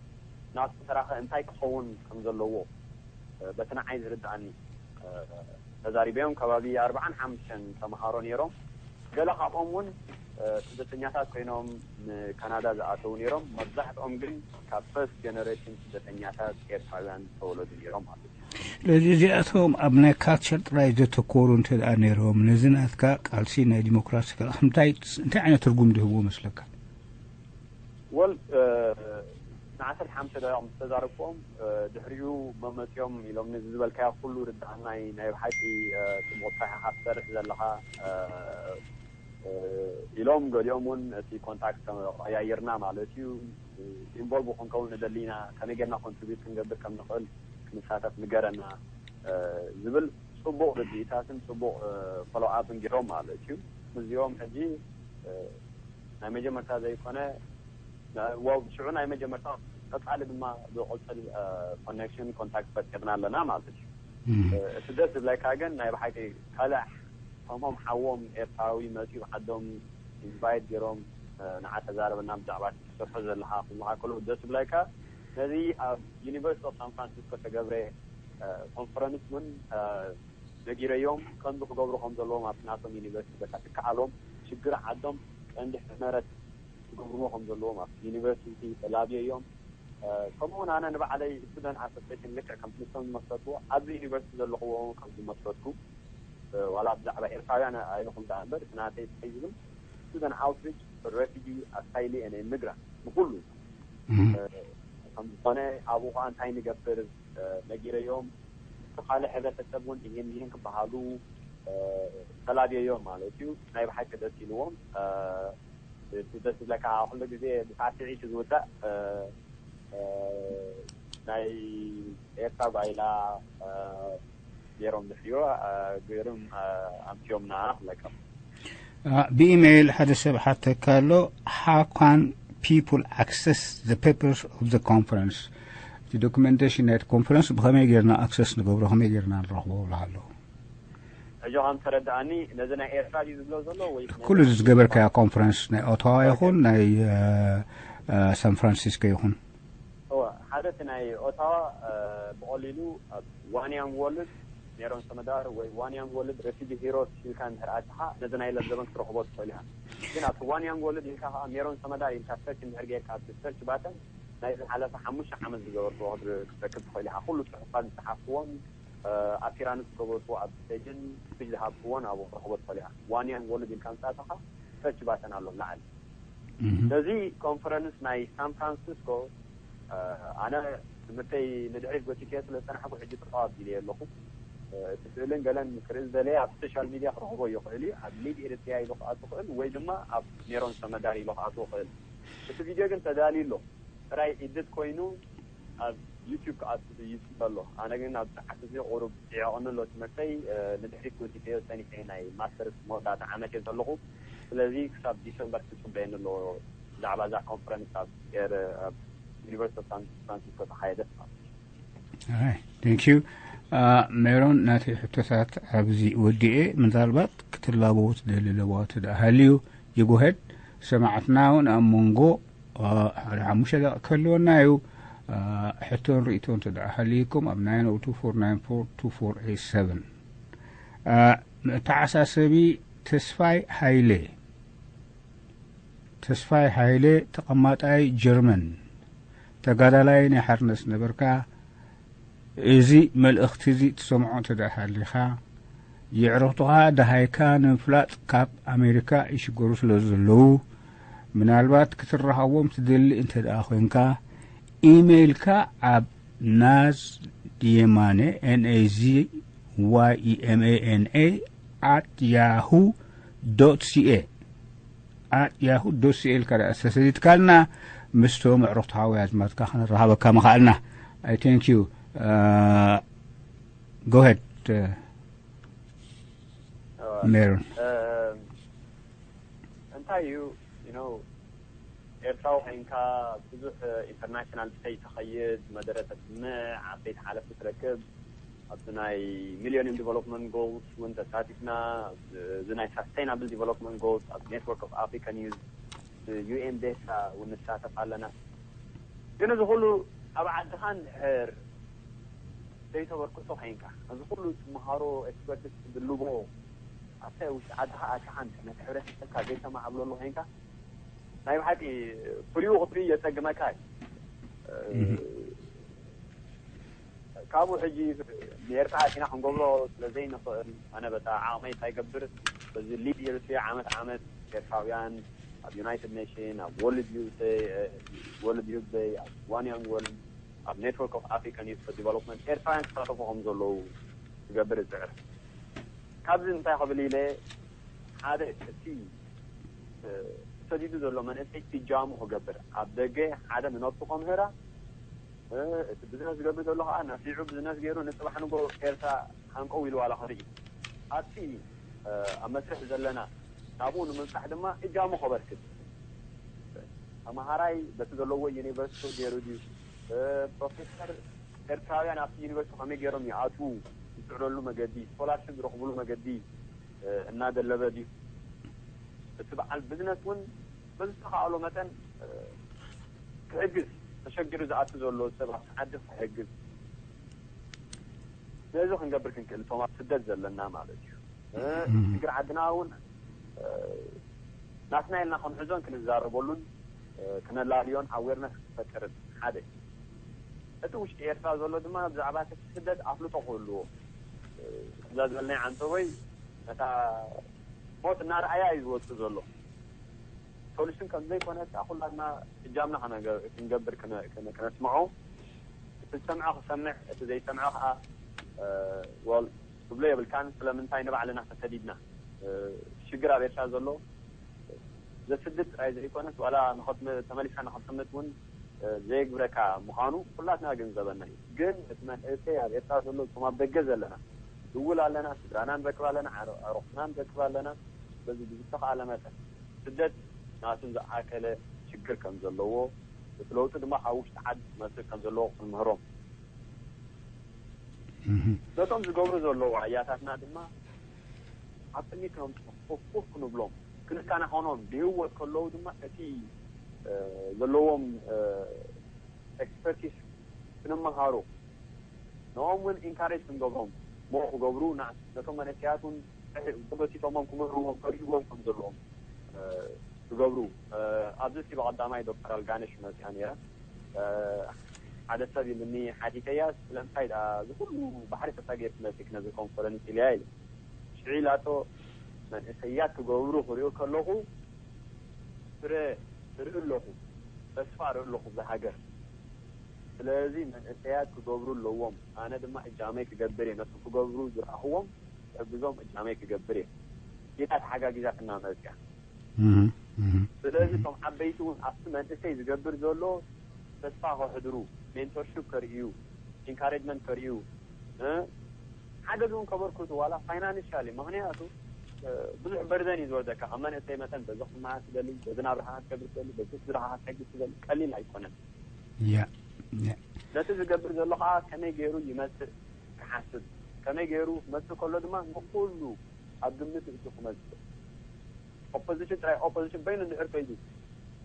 ናቱ ተራኸ እንታይ ክኸውን ከም ዘለዎ፣ እ፣ በቲ ንዓይ ዝርድኣኒ፣ እ፣ ተዛሪበዮም። ከባቢ ኣርባዓን ሓሙሽተን ተምሃሮ ነይሮም። ገለ ካብኦም እውን፣ እ፣ ስደተኛታት ኮይኖም ንካናዳ ዝኣተዉ ነይሮም። መብዛሕትኦም ግን ካብ ፈርስት ጀነሬሽን ስደተኛታት ኤርትራውያን ዝተወለዱ ነይሮም ማለት እዩ። ስለዚ እዚኣቶም ኣብ ናይ ካልቸር ጥራይ ዘተኮሩ እንተ ደኣ ነይሮም፣ ነዚ ናትካ ቃልሲ ናይ ዲሞክራሲ ከ እንታይ፣ እንታይ ዓይነት ትርጉም ዝህብዎ መስለካ? ወል፣ እ፣ ንዓሰርተ ሓሙሽተ ደቂቕ ምስ ተዛረብክዎም ድሕሪኡ መመፅኦም ኢሎም፣ ነዚ ዝበልካዮ ኩሉ ርዳእናይ ናይ ብሓቂ ፅቡቕ ስራሕ ኢኻ ትሰርሕ ዘለኻ ኢሎም፣ ገሊኦም እውን እቲ ኮንታክት ቀያይርና ማለት እዩ። ኢንቮልቭ ክንከውን ንደሊ ኢና፣ ከመይ ጌርና ኮንትሪቢዩት ክንገብር ከም ንኽእል ክንሳተፍ ንገረና ዝብል ፅቡቕ ርድኢታትን ፅቡቕ ፎሎው ኣፕን ገይሮም ማለት እዩ። ምስዚኦም ሕጂ ናይ መጀመርታ ዘይኮነ፣ ሽዑ ናይ መጀመርታ፣ ቀፃሊ ድማ ዝቕፅል ኮኔክሽን ኮንታክት ፈጢርና ኣለና ማለት እዩ። እቲ ደስ ዝብለካ ግን ናይ ብሓቂ ካልእ ከምኦም ሓዎም ኤርትራዊ መፂኡ ዓዶም ኢንቫይት ገይሮም ንዓ ተዛረበና ብዛዕባ ትሰርሖ ዘለካ ክብሉካ ከለዉ ደስ ዝብለካ። ነዚ ኣብ ዩኒቨርሲቲ ኦፍ ሳን ፍራንሲስኮ ተገብረ ኮንፈረንስ እውን ነጊረዮም ከምዚ ክገብሩ ከም ዘለዎም ኣብቲ ናቶም ዩኒቨርሲቲ በቃ ትከኣሎም ሽግር ዓዶም ቀንዲ ሕመረት ክገብርዎ ከም ዘለዎም ኣብቲ ዩኒቨርሲቲ ተላብየዮም። ከምኡ እውን ኣነ ንባዕለይ ስቱደንት ኣሶሴሽን ልክዕ ከም ንሶም ዝመስረትዎ ኣብዚ ዩኒቨርሲቲ ዘለኽዎ ከም ዝመስረትኩ ዋላ ብዛዕባ ኤርትራውያን ኣይኹን ደኣ እምበር እቲ ናተይ እንታይ ዝብል ስቱደንት ኣውትሪች ሬፊጂ ኣሳይሊ ን ኢሚግራንት ንኩሉ ከም ዝኾነ ኣብኡ ከዓ እንታይ ንገብር ነጊረዮም። ካልእ ሕብረተሰብ እውን ይህን ይህን ክበሃሉ ተላብየዮም ማለት እዩ። ናይ ብሓቂ ደስ ኢልዎም። እቲ ደስ ዝብለካ ኩሉ ግዜ ብሳዕስዒት ዝውዳእ ናይ ኤርትራ ጓይላ ገይሮም ድሕሪኡ ገይሮም ኣምስዮምና ክብለካ። ብኢሜይል ሓደ ሰብ ሓተካ ኣሎ። How can people access the papers of the conference? እቲ ዶክመንቴሽን ናይቲ ኮንፈረንስ ብኸመይ ጌርና ኣክሰስ ንገብሮ፣ ከመይ ጌርና ንረኽቦ ብልሃለሁ? ሕጂ ከም ተረዳኣኒ ነዚ ናይ ኤርትራ ድዩ ዝብሎ ዘሎ ወይ ኩሉ ዝገበርካዮ ኮንፈረንስ ናይ ኦታዋ ይኹን ናይ ሳን ፍራንሲስኮ ይኹን? እወ፣ ሓደ እቲ ናይ ኦታዋ ብቐሊሉ ኣብ ዋን ያንግ ወርልድ ሜሮን ሰመዳር ወይ ዋን ያንግ ወርልድ ሬፊጂ ሂሮስ ኢልካ እንድሕር ኣትኻ ነዚ ናይ ለንደበን ክትረኽቦ ትኽእል ኢኻ። ግን ኣብቲ ዋን ያንግ ወርልድ ኢልካ ከዓ ሜሮን ሰመዳር ኢልካ ሰርች እንድሕር ጌርካ ኣብቲ ሰርች ባተን ናይ ዝሓለፈ ሓሙሽተ ዓመት ዝገበርክዎ ክትረክብ ትኽእል ኢኻ። ኩሉ ፅሑፋት ዝፀሓፍክዎን ኣፒራንስ ዝገበርክዎ ኣብ ስቴጅን ስፒች ዝሃብክዎን ኣብኡ ክትረኽቦ ትኽእል ኢኻ። ዋን ያንግ ወርልድ ኢልካ ምስ ኣተኻ ሰርች ባተን ኣሎ ላዕሊ። ነዚ ኮንፈረንስ ናይ ሳን ፍራንሲስኮ ኣነ ትምህርተይ ንድሕሪት ጎቲከዮ ስለ ዝፀናሕኩ ሕጂ ጠጠው ኣቢለዮ ኣለኹ። እቲ ስእልን ገለን ክርኢ ዝደለየ ኣብ ሶሻል ሚድያ ክረኽቦ ይኽእል እዩ። ኣብ ሊድ ኤሪትሪያ ኢሉ ክኣቱ ይኽእል ወይ ድማ ኣብ ሜሮን ሰመዳር ኢሉ ክኣቱ ይኽእል። እቲ ቪድዮ ግን ተዳልዩ ኣሎ። ጥራይ ኤዲት ኮይኑ ኣብ ዩቲዩብ ክኣቱ ይፅበ ኣሎ። ኣነ ግን ኣብ ሰዓት እዚ ቁሩብ ይዕቕኒ ኣሎ ትምህርተይ። ንድሕሪት ጎቲከዮ ፀኒሐ ናይ ማስተርስ መወዳእታ ዓመት እየ ዘለኹ። ስለዚ ክሳብ ዲሰምበር ክፅበየኒ ኣለዎ ብዛዕባ እዛ ኮንፈረንስ ኣብ ዩኒቨርሲቲ ኦፍ ሳን ፍራንሲስኮ ተኻየደት ማለት እዩ። Thank you. ሜሮን ናተይ ሕቶታት ኣብዚ ወዲኤ። ምናልባት ክትላበዎ ትደሊ ለበዋ ትደሃልዩ ይጎሄድ ሰማዕትና እውን ኣብ መንጎ ሓደ ሓሙሽተ ደቂ ክህልወና እዩ። ሕቶን ርእቶን ትደሃልይኩም ኣብ ናይነውቱ ፎር ናይን ፎር ቱ ፎር ኤይት ሰቨን። መተዓሳሰቢ ተስፋይ ሃይለ ተስፋይ ሃይለ ተቐማጣይ ጀርመን ተጋዳላይ ናይ ሓርነት ነበርካ። እዚ መልእኽቲ እዚ ትሰምዖ እንተ ደኣ ሃሊኻ የዕሩኽትኻ ደሃይካ ንምፍላጥ ካብ ኣሜሪካ ይሽገሩ ስለ ዘለዉ ምናልባት ክትራኸቦም ትደሊ እንተ ደኣ ኮይንካ ኢሜይልካ ኣብ ናዝ የማነ N A Z Y E M A N A at yahoo dot C A at yahoo dot C A ኢልካ ደኣ ተሰዲድካልና ምስቶም ኣዕሩኽትኻ ወይ ኣዝማድካ ክንረኻበካ ምኽኣልና። I thank you. Go ahead. Meron. እንታይ እዩ you know ኤርትራዊ ኮይንካ ብዙሕ ኢንተርናሽናል ስቴጅ ትኸይድ፣ መደረ ተስምዕ፣ ዓበይቲ ሓለፍቲ ትረክብ፣ ኣብቲ ናይ ሚሊዮኒየም ዲቨሎፕመንት ጎልስ እውን ተሳቲፍና፣ እዚ ናይ ሳስቴናብል ዲቨሎፕመንት ጎልስ ኣብ ኔትወርክ ኦፍ ኣፍሪካን ዩዝ ዩ ኤን ቤሳ እውን ንሳተፍ ኣለና። ግን እዚ ኩሉ ኣብ ዓድኻ እንድሕር ዘይተበርክቶ ኮይንካ፣ እዚ ኩሉ ትምሃሮ ኤክስፐርትስ ትድልቦ ኣብታ ውሽጢ ዓድኻ ኣትኻ እንድሕር ነቲ ሕብረተሰብካ ዘይተማዕብለሉ ኮይንካ ናይ ብሓቂ ፍሪኡ ክትርኢ የፀግመካ እዩ። ካብኡ ሕጂ ንኤርትራ ኣቲና ክንገብሮ ስለ ዘይንኽእል ኣነ በታ ዓቕመይ እንታይ ገብር በዚ ሊድ ኤሪትሪያ ዓመት ዓመት ኤርትራውያን ኣብ ዩናይትድ ኔሽን፣ ኣብ ወርልድ ዩዝ ደይ፣ ወርልድ ዩዝ ደይ፣ ኣብ ዋን ያንግ ወርልድ፣ ኣብ ኔትወርክ ኦፍ ኣፍሪካን ዩዝ ፎር ዲቨሎፕመንት ኤርትራውያን ክሳተፉ ከም ዘለዉ ክገብር እፅዕር። ካብዚ እንታይ ክብል ኢለ፣ ሓደ እቲ ተሰዲዱ ዘሎ መንእሰይ እጃሙ ክገብር፣ ኣብ ደገ ሓደ ንነብሱ ከምህራ፣ እቲ ብዝነስ ዝገብር ዘሎ ከዓ ነፊዑ ብዝነስ ገይሩ ንፅባሕ ንጎ ኤርትራ ሃንቀው ኢሉ ዋላ ክርኢ፣ ኣብቲ ኣብ መስርሕ ዘለና ናብኡ ንምብፃሕ ድማ እጃሙ ከበርክት። ተምሃራይ በቲ ዘለዎ ዩኒቨርሲቲ ገይሩ ድዩ? ፕሮፌሰር ኤርትራውያን ኣብቲ ዩኒቨርሲቲ ከመይ ገይሮም ይኣትዉ? ዝስዕረሉ መገዲ፣ ስኮላርሽፕ ዝረኽብሉ መገዲ እናደለበ ድዩ? እቲ በዓል ቢዝነስ እውን በዝተኻእሎ መጠን ክሕግዝ፣ ተሸጊሩ ዝኣቱ ዘሎ ሰብ ኣብቲ ዓዲ ክሕግዝ። ነዚ ክንገብር ክንክእል እቶም ኣብ ስደት ዘለና ማለት እዩ። ሽግር ዓድና እውን ናትና ኢልና ክንሕዞን ክንዛረበሉን ክነላልዮን ኣዌርነስ ክፈጥርን ሓደ። እቲ ውሽጢ ኤርትራ ዘሎ ድማ ብዛዕባ እቲ ስደት ኣፍልጦ ክህልዎ፣ ከምዛ ዝበልናይ ዓንተቦይ ነታ ሞት እናረኣያ እዩ ዝወፅእ ዘሎ። ሶሉሽን ከም ዘይኮነ ከዓ ኩላትና እጃምና ክንገብር ክነስምዖ፣ እቲ ዝሰምዖ ክሰምዕ፣ እቲ ዘይሰምዖ ከዓ ወል ክብሎ የብልካን። ስለምንታይ ንባዕልና ተሰዲድና ሽግር ኣብ ኤርትራ ዘሎ ዘስድድ ጥራይ ዘይኮነስ ዋላ ተመሊስካ ንክትምት እውን ዘየግብረካ ምዃኑ ኩላትና ግንዘበና እዩ። ግን እቲ መንእሰይ ኣብ ኤርትራ ዘሎ እቶም ኣብ ደገ ዘለና ድውል ኣለና፣ ስድራና ንረክብ ኣለና፣ ኣዕሩኽትና ንረክብ ኣለና። በዚ ብዝተኻእለ መጠን ስደት ናቱ ዝኣከለ ሽግር ከም ዘለዎ፣ እቲ ለውጢ ድማ ካብ ውሽጢ ዓዲ ክመፅእ ከም ዘለዎ ክንምህሮም፣ ነቶም ዝገብሩ ዘለዉ ኣያታትና ድማ ኣብ ቅድሚት ክነምፅኦም፣ ኮፍ ክንብሎም፣ ክንከናኸኖም፣ ብህይወት ከለዉ ድማ እቲ ዘለዎም ኤክስፐርቲስ ክንመሃሩ፣ ንኦም እውን ኢንካሬጅ ክንገብሮም፣ ሞ ክገብሩ፣ ነቶም መንእሰያት እውን ተጎሲቶሞም ክምህርዎም፣ ከርእይዎም ከም ዘለዎም ክገብሩ። ኣብዚ እስቲ ብቐዳማይ ዶክተር ኣልጋነሽ መፅያ ነይረ። ሓደ ሰብ ኢሉኒ፣ ሓቲተያ፣ ስለምንታይ ደኣ እዚ ኩሉ ባሕሪ ተሳጊርኪ መፂእኪ ነዚ ኮንፈረንስ ኢለያ ኢለ። ሽዑ ኢላቶ፣ መንእሰያት ክገብሩ ክሪኦ ከለኹ ፍረ እርኢ ኣለኹ፣ ተስፋ እርኢ ኣለኹ እዛ ሃገር። ስለዚ መንእሰያት ክገብሩ ኣለዎም፣ ኣነ ድማ እጃመይ ክገብር እየ፣ ነቶም ክገብሩ ዝረኣኽዎም ክሕግዞም እጃመይ ክገብር እየ ኢላ ተሓጋጊዛትና መፅያ። ስለዚ እቶም ዓበይቲ እውን ኣብቲ መንእሰይ ዝገብር ዘሎ ተስፋ ከሕድሩ፣ ሜንቶርሽፕ ከርእዩ፣ ኢንካሬጅመንት ከርእዩ፣ ሓገዝ እውን ከበርክቱ ዋላ ፋይናንሻሊ። ምክንያቱ ብዙሕ በርደን እዩ ዝወርደካ። ከም መንእሰይ መጠን በዚ ክመሃር ትደሊ፣ በዚ ናብራኻ ክትከብር ትደሊ፣ በዚ ስድራኻ ክትሕግዝ ትደሊ፣ ቀሊል ኣይኮነን። ነቲ ዝገብር ዘሎ ከዓ ከመይ ገይሩ ይመፅእ ክሓስብ፣ ከመይ ገይሩ ክመፅእ ከሎ ድማ ንኩሉ ኣብ ግምት እቱ ክመፅእ። ኦፖዚሽን ጥራይ ኦፖዚሽን በይኑ እንድሕር ከይዱ፣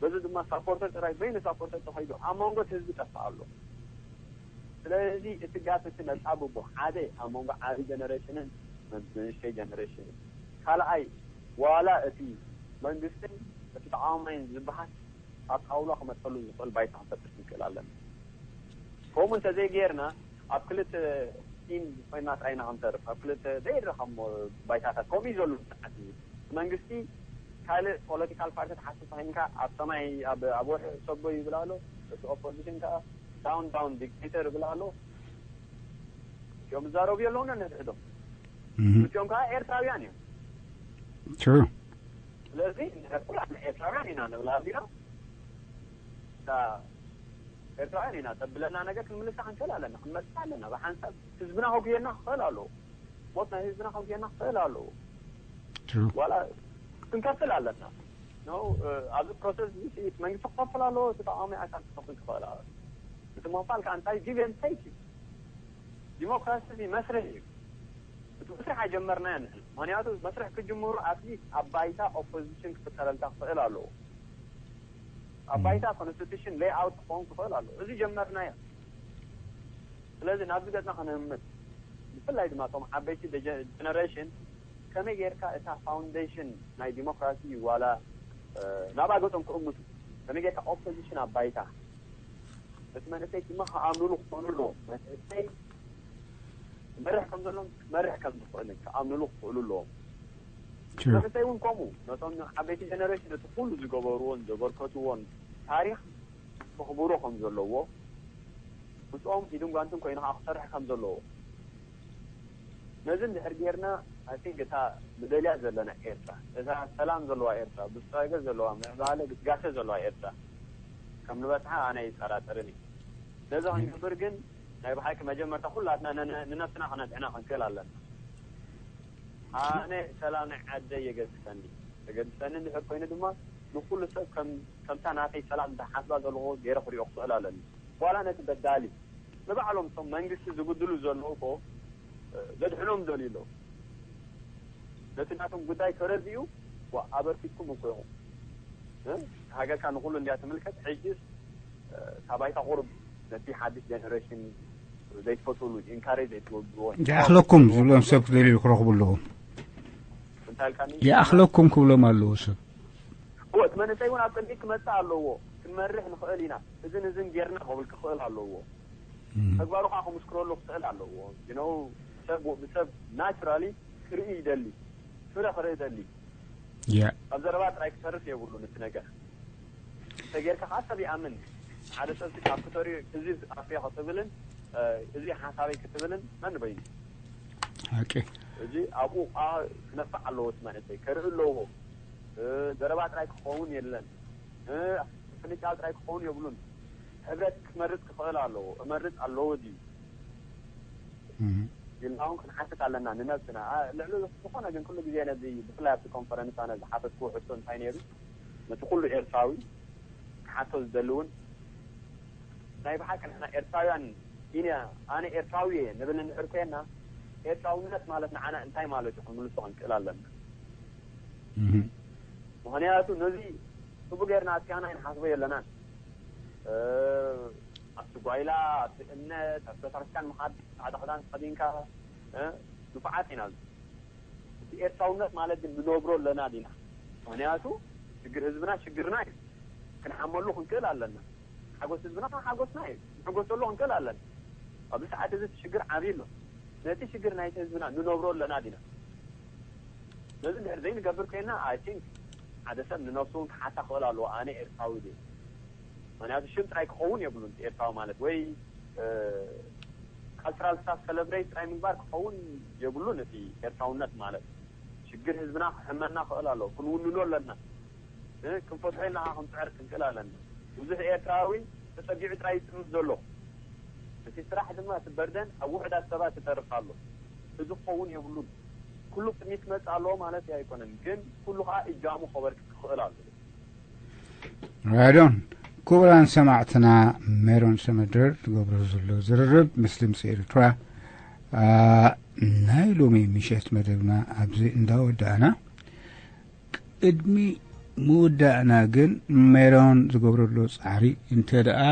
በዚ ድማ ሳፖርተር ጥራይ በይኑ ሳፖርተር ተኸይዱ፣ ኣብ መንጎ እቲ ህዝቢ ጠፍእ ኣሎ። ስለዚ እቲ ጋፕ እቲ ነፃ ብቦ ሓደ ኣብ መንጎ ዓቢ ጀነሬሽንን ንእሽተይ ጀነሬሽንን፣ ካልኣይ ዋላ እቲ መንግስትን እቲ ተቃዋማይን ዝበሃል ኣብ ጣውላ ክመፀሉ ዝኽእል ባይታ ክንፈጥር ክንክእል ኣለና። ከምኡ እንተዘይገይርና ኣብ ክልተ ቲም ኮይና ጥራይና ክንተርፍ፣ ኣብ ክልተ ዘይረኸብ ባይታታት ከምኡ እዩ ዘሎ። ሰዓት መንግስቲ ካልእ ፖለቲካል ፓርቲ ተሓስብ ኮይንካ ኣብ ሰማይ ኣብ ወርሒ ሰቦ ይብል ኣሎ፣ እቲ ኦፖዚሽን ከዓ ዳውን ዳውን ዲክቴተር ይብል ኣሎ። እቲኦም ዝዛረቡ የለውና ንሕድሕዶም፣ እቲኦም ከዓ ኤርትራውያን እዮም። ስለዚ ኩላትና ኤርትራውያን ኢና ንብል ኣቢና፣ እታ ኤርትራውያን ኢና ተብለና ነገር ክንምልሳ ክንክእል ኣለና፣ ክንመልሳ ኣለና። ብሓንሳብ ህዝብና ከጉየና ክኽእል ኣለዎ። ሞት ናይ ህዝብና ከጉየና ክኽእል ኣለዎ። ዋላ ክንከፍል ኣለና። ኖ፣ ኣብዚ ፕሮሰስ እዚ እቲ መንግስቲ ክኸፍል ኣለዎ፣ እቲ ተቃዋሚ ኣካል ክኸፍል ክኽእል ኣለዎ። እቲ ምኽፋል ከዓ እንታይ ጊቭ ኤንድ ቴክ እዩ። ዲሞክራሲ እዚ መስርሕ እዩ። እቲ መስርሕ ኣይጀመርናዮ ንሕና። ምክንያቱ መስርሕ ክጅምሩ ኣትሊስት ኣብ ባይታ ኦፖዚሽን ክፍጠረልካ ክኽእል ኣለዎ። ኣብ ባይታ ኮንስቲቱሽን ሌይ ኣውት ክኸውን ክኽእል ኣለዎ። እዚ ጀመርናዮ። ስለዚ ናብዚ ገፅና ከነህምት፣ ብፍላይ ድማ እቶም ዓበይቲ ጀነሬሽን ከመይ ጌርካ እታ ፋውንዴሽን ናይ ዲሞክራሲ ዋላ ናብኣ ገፆም ክእምቱ፣ ከመይ ጌርካ ኦፖዚሽን ኣብ ባይታ እቲ መንእሰይ ድማ ክኣምኑሉ ክኽእሉ ኣለዎም። መንእሰይ ክመርሕ ከም ዘለዎም ክመርሕ ከም ዝኽእልን ክኣምኑሉ ክኽእሉ ኣለዎም። መንእሰይ እውን ከምኡ፣ ነቶም ዓበይቲ ጀነሬሽን እቲ ኩሉ ዝገበርዎን ዘበርከትዎን ታሪኽ ከኽብሮ ከም ዘለዎ፣ ምስኦም ኢድን ጓንትን ኮይኑ ከዓ ክሰርሕ ከም ዘለዎ፣ ነዚ እንድሕር ጌርና፣ I think እታ ንደልያ ዘለና ኤርትራ፣ እታ ሰላም ዘለዋ ኤርትራ፣ ብዝተረጋገ ዘለዋ፣ ምዕባለ ግስጋሰ ዘለዋ ኤርትራ ከም ንበጽሓ ኣነ ይጠራጠርን እዩ። ነዚ ክንገብር ግን ናይ ብሓቂ መጀመርታ ኩላትና ንነብስና ክነድሕና ክንክእል ኣለና። ኣነ ሰላም ናይ ዓደይ የገድሰኒ። የገድሰኒ እንድሕር ኮይኑ ድማ ንኩሉ ሰብ ከምታ ናተይ ሰላም ዝሓስባ ዘለኹ ገይረ ክሪኦ ክኽእል ኣለኒ። ዋላ ነቲ በዳሊ ንባዕሎም እቶም መንግስቲ ዝብድሉ ዘለዉ እኮ ዘድሕኖም ደልዩ ኣለዉ። ነቲ ናቶም ጉዳይ ተረዲኡ ኣበርኪትኩም እኮ ኢኹም። ሃገርካ ንኩሉ እንድያ ትምልከት። ሕጅስ እታ ባይታ ቁሩብ ነቲ ሓድሽ ጀነሬሽን ዘይትፈትውሉ፣ ኢንካሬጅ ዘይትገብርዎ። ይኣኽለኩም ዝብሎም ሰብ ክደልዩ ክረኽቡ ኣለዎም። እንታይ ኢልካኒ? ይኣኽለኩም ክብሎም ኣለዎ ሰብ። እወ፣ እቲ መንእሰይ እውን ኣብ ቅድሚት ክመጽእ ኣለዎ። ክንመርሕ ንኽእል ኢና፣ እዝን እዝን ጌርና ክብል ክኽእል ኣለዎ። ተግባሩ ከዓ ክምስክረሉ ክኽእል ኣለዎ። You know፣ ሰብ ብሰብ ናቹራሊ ክርኢ ይደሊ፣ ፍረ ክርኢ ይደሊ። ያ ኣብ ዘረባ ጥራይ ክተርፍ የብሉን እቲ ነገር። እንተጌርካ ከዓ ሰብ ይኣምን። ሓደ ሰብ ካብ ክተሪኡ እዚ ኣፍዮ ክትብልን እዚ ሓሳበይ ክትብልን መን በይኑ ሓቂ። እዚ ኣብኡ ከዓ ክነፍዕ ኣለዎ እቲ መንእሰይ ከርኢ ኣለዎ። ዘረባ ጥራይ ክኸውን የለን። ፍልጫል ጥራይ ክኸውን የብሉን። ሕብረት ክመርፅ ክኽእል ኣለዎ። እመርፅ ኣለዎ ድዩ ኢልና እውን ክንሓትት ኣለና ንነብስና። ልዕሊ ዝኾነ ግን ኩሉ ግዜ ነዚ ብፍላይ ኣብቲ ኮንፈረንስ ኣነ ዝሓተትኩዎ ሕቶ እንታይ ነይሩ፣ ነቲ ኩሉ ኤርትራዊ ክሓቶ ዝደሊ እውን ናይ ብሓቂ ንሕና ኤርትራውያን ኢና፣ ኣነ ኤርትራዊ እየ ንብል እንድሕር ኮይና፣ ኤርትራውነት ማለት ንዓና እንታይ ማለት እዩ ክንምልሶ ክንክእል ኣለና። ምኽንያቱ ነዚ ጽቡቕ ጌርና ኣጥፊኣና ኣይንሓስቦ የለናን። ኣብቲ ጓይላ፣ ኣብቲ እምነት፣ ኣብ ቤተክርስትያን ምኻድ፣ ጻዕዳ ክዳን ተኸዲንካ ንፉዓት ኢና። እቲ ኤርትራውነት ማለት ግን ንነብሮ ኣለና ዲና? ምኽንያቱ ሽግር ህዝብና ሽግርና እዩ። ክንሓመሉ ክንክእል ኣለና። ሓጎስ ህዝብና ከዓ ሓጎስና እዩ። ንሕጎሰሉ ክንክእል ኣለና። ኣብዚ ሰዓት እዚ እቲ ሽግር ዓብዪ ኣሎ። ነቲ ሽግር ናይቲ ህዝብና ንነብሮ ኣለና ዲና? ነዚ እንድሕር ዘይንገብር ኮይና፣ I think ሓደ ሰብ ንነብሱ እውን ክሓታ ክኽእል ኣለዎ፣ ኣነ ኤርትራዊ ድየ? ምኽንያቱ ሽም ጥራይ ክኸውን የብሉን። እቲ ኤርትራዊ ማለት ወይ ካልቸራል ስታፍ ሰለብሬት ጥራይ ምግባር ክኸውን የብሉን። እቲ ኤርትራውነት ማለት ሽግር ህዝብና ክሕመና ክኽእል ኣለዎ፣ ክንውንኖ ኣለና። ክንፈትሖ ኢልና ክንፅዕር ክንክእል ኣለና። ብዙሕ ኤርትራዊ ተፀጊዑ ጥራይ ይፅምት ዘሎ። እቲ ስራሕ ድማ እቲ በርደን ኣብ ውሑዳት ሰባት ይተርፍ ኣሎ። እዚ ክኸውን የብሉን። ኩሉ ቅድሚት ክመፅእ ኣለዎ ማለት ኣይኮነን፣ ግን ኩሉ ከዓ እጃሙ ከበርክት ክኽእል ኣለዎ። ራይዶን ክቡራን ሰማዕትና፣ ሜሮን ሰመድር ዝገብሮ ዘሎ ዝርርብ ምስ ድምፂ ኤርትራ ናይ ሎሚ ምሸት መደብና ኣብዚ እንዳወዳእና፣ ቅድሚ ምውዳእና ግን ሜሮን ዝገብሮ ዘሎ ፃዕሪ እንተ ደኣ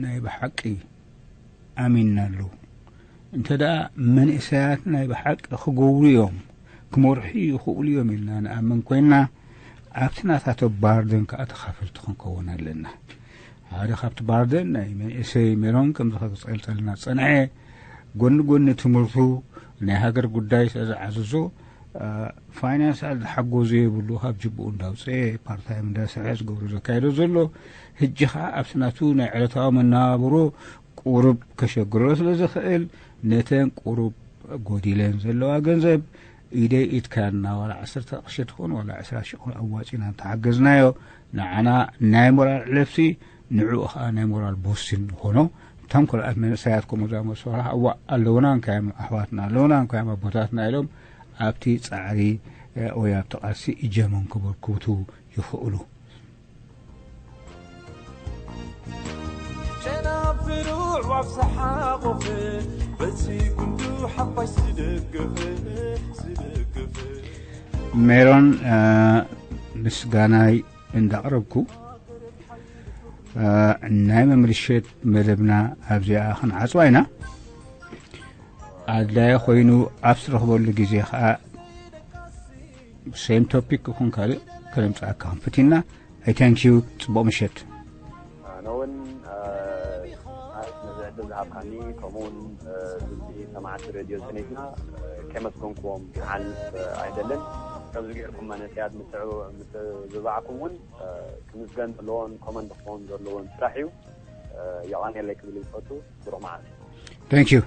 ናይ ብሓቂ ኣሚንናሉ፣ እንተ ደኣ መንእሰያት ናይ ብሓቂ ክገብሩ እዮም፣ ክመርሑ ይኽእሉ እዮም ኢልና ንኣምን ኮይንና፣ ኣብቲ ናታቶ ባርደን ከዓ ተኻፈልቲ ክንከውን ኣለና። ሓደ ካብቲ ባርደን ናይ መንእሰይ ሜሮን ከምዚ ከገልጸልና ዝጸንሐ፣ ጎኒ ጎኒ ትምህርቱ ናይ ሃገር ጉዳይ ስለ ዝዓዘዞ፣ ፋይናንሳል ዝሓጎ ዘይብሉ ካብ ጅብኡ እንዳውፅአ ፓርታይም እንዳሰርሐ ዝገብሮ ዘካየዶ ዘሎ፣ ሕጂ ከዓ ኣብቲ ናቱ ናይ ዕለታዊ መነባብሮ ቁሩብ ከሸግሮ ስለ ዝኽእል፣ ነተን ቁሩብ ጎዲለን ዘለዋ ገንዘብ ኢደይ ኢድካና ዋላ ዓሰርተ ቅርሺ ትኹን ዋላ ዕስራ ሽሕ ኣዋፂና እንተሓገዝናዮ፣ ንዓና ናይ ሞራል ዕለፍሲ፣ ንዕኡ ከዓ ናይ ሞራል ቡስቲን ንኾኖ። እቶም ካልኣት መንእሰያት ከምኡ ዝኣመሰሉ እዋ ኣለውና እንካዮም ኣሕዋትና ኣለውና እንካዮም ኣቦታትና ኢሎም ኣብቲ ጻዕሪ ወይ ኣብቲ ቃልሲ እጀሞም ከበርክቱ ይኽእሉ። ጨናፍሩ ኣዕዋፍ ዝሓቖፈ በዚ ጉንዱ ሓፋሽ ዝደገፈ ዝደገፈ ሜሮን ምስጋናይ እንዳቕረብኩ ናይ መምልሸት መደብና ኣብዚኣ ክንዓጽዋ ኢና። ኣድላየ ኮይኑ ኣብ ዝረኽበሉ ግዜ ከዓ ሴም ቶፒክ ይኹን ካልእ ከነምጽኣካ ክንፍት ኢና። I thank you። ጽቡቕ ምሸት። ኣነ እውን ነዚ ዕድል ዝሃብካኒ ከምኡ እውን እዚ ሰማዕቲ ሬድዮ ሰኔትና ከመስገንክዎም ክሓልፍ ኣይደልን። ከምዚ ገይርኩም መንእሰያት ምትዕብባዕኩም እውን ክምስገን ዘለዎን ኮመንድ ክኸውን ዘለዎን ስራሕ እዩ። የቐንየለይ ክብል ይፈቱ። ብሩኽ መዓልቲ። Thank you.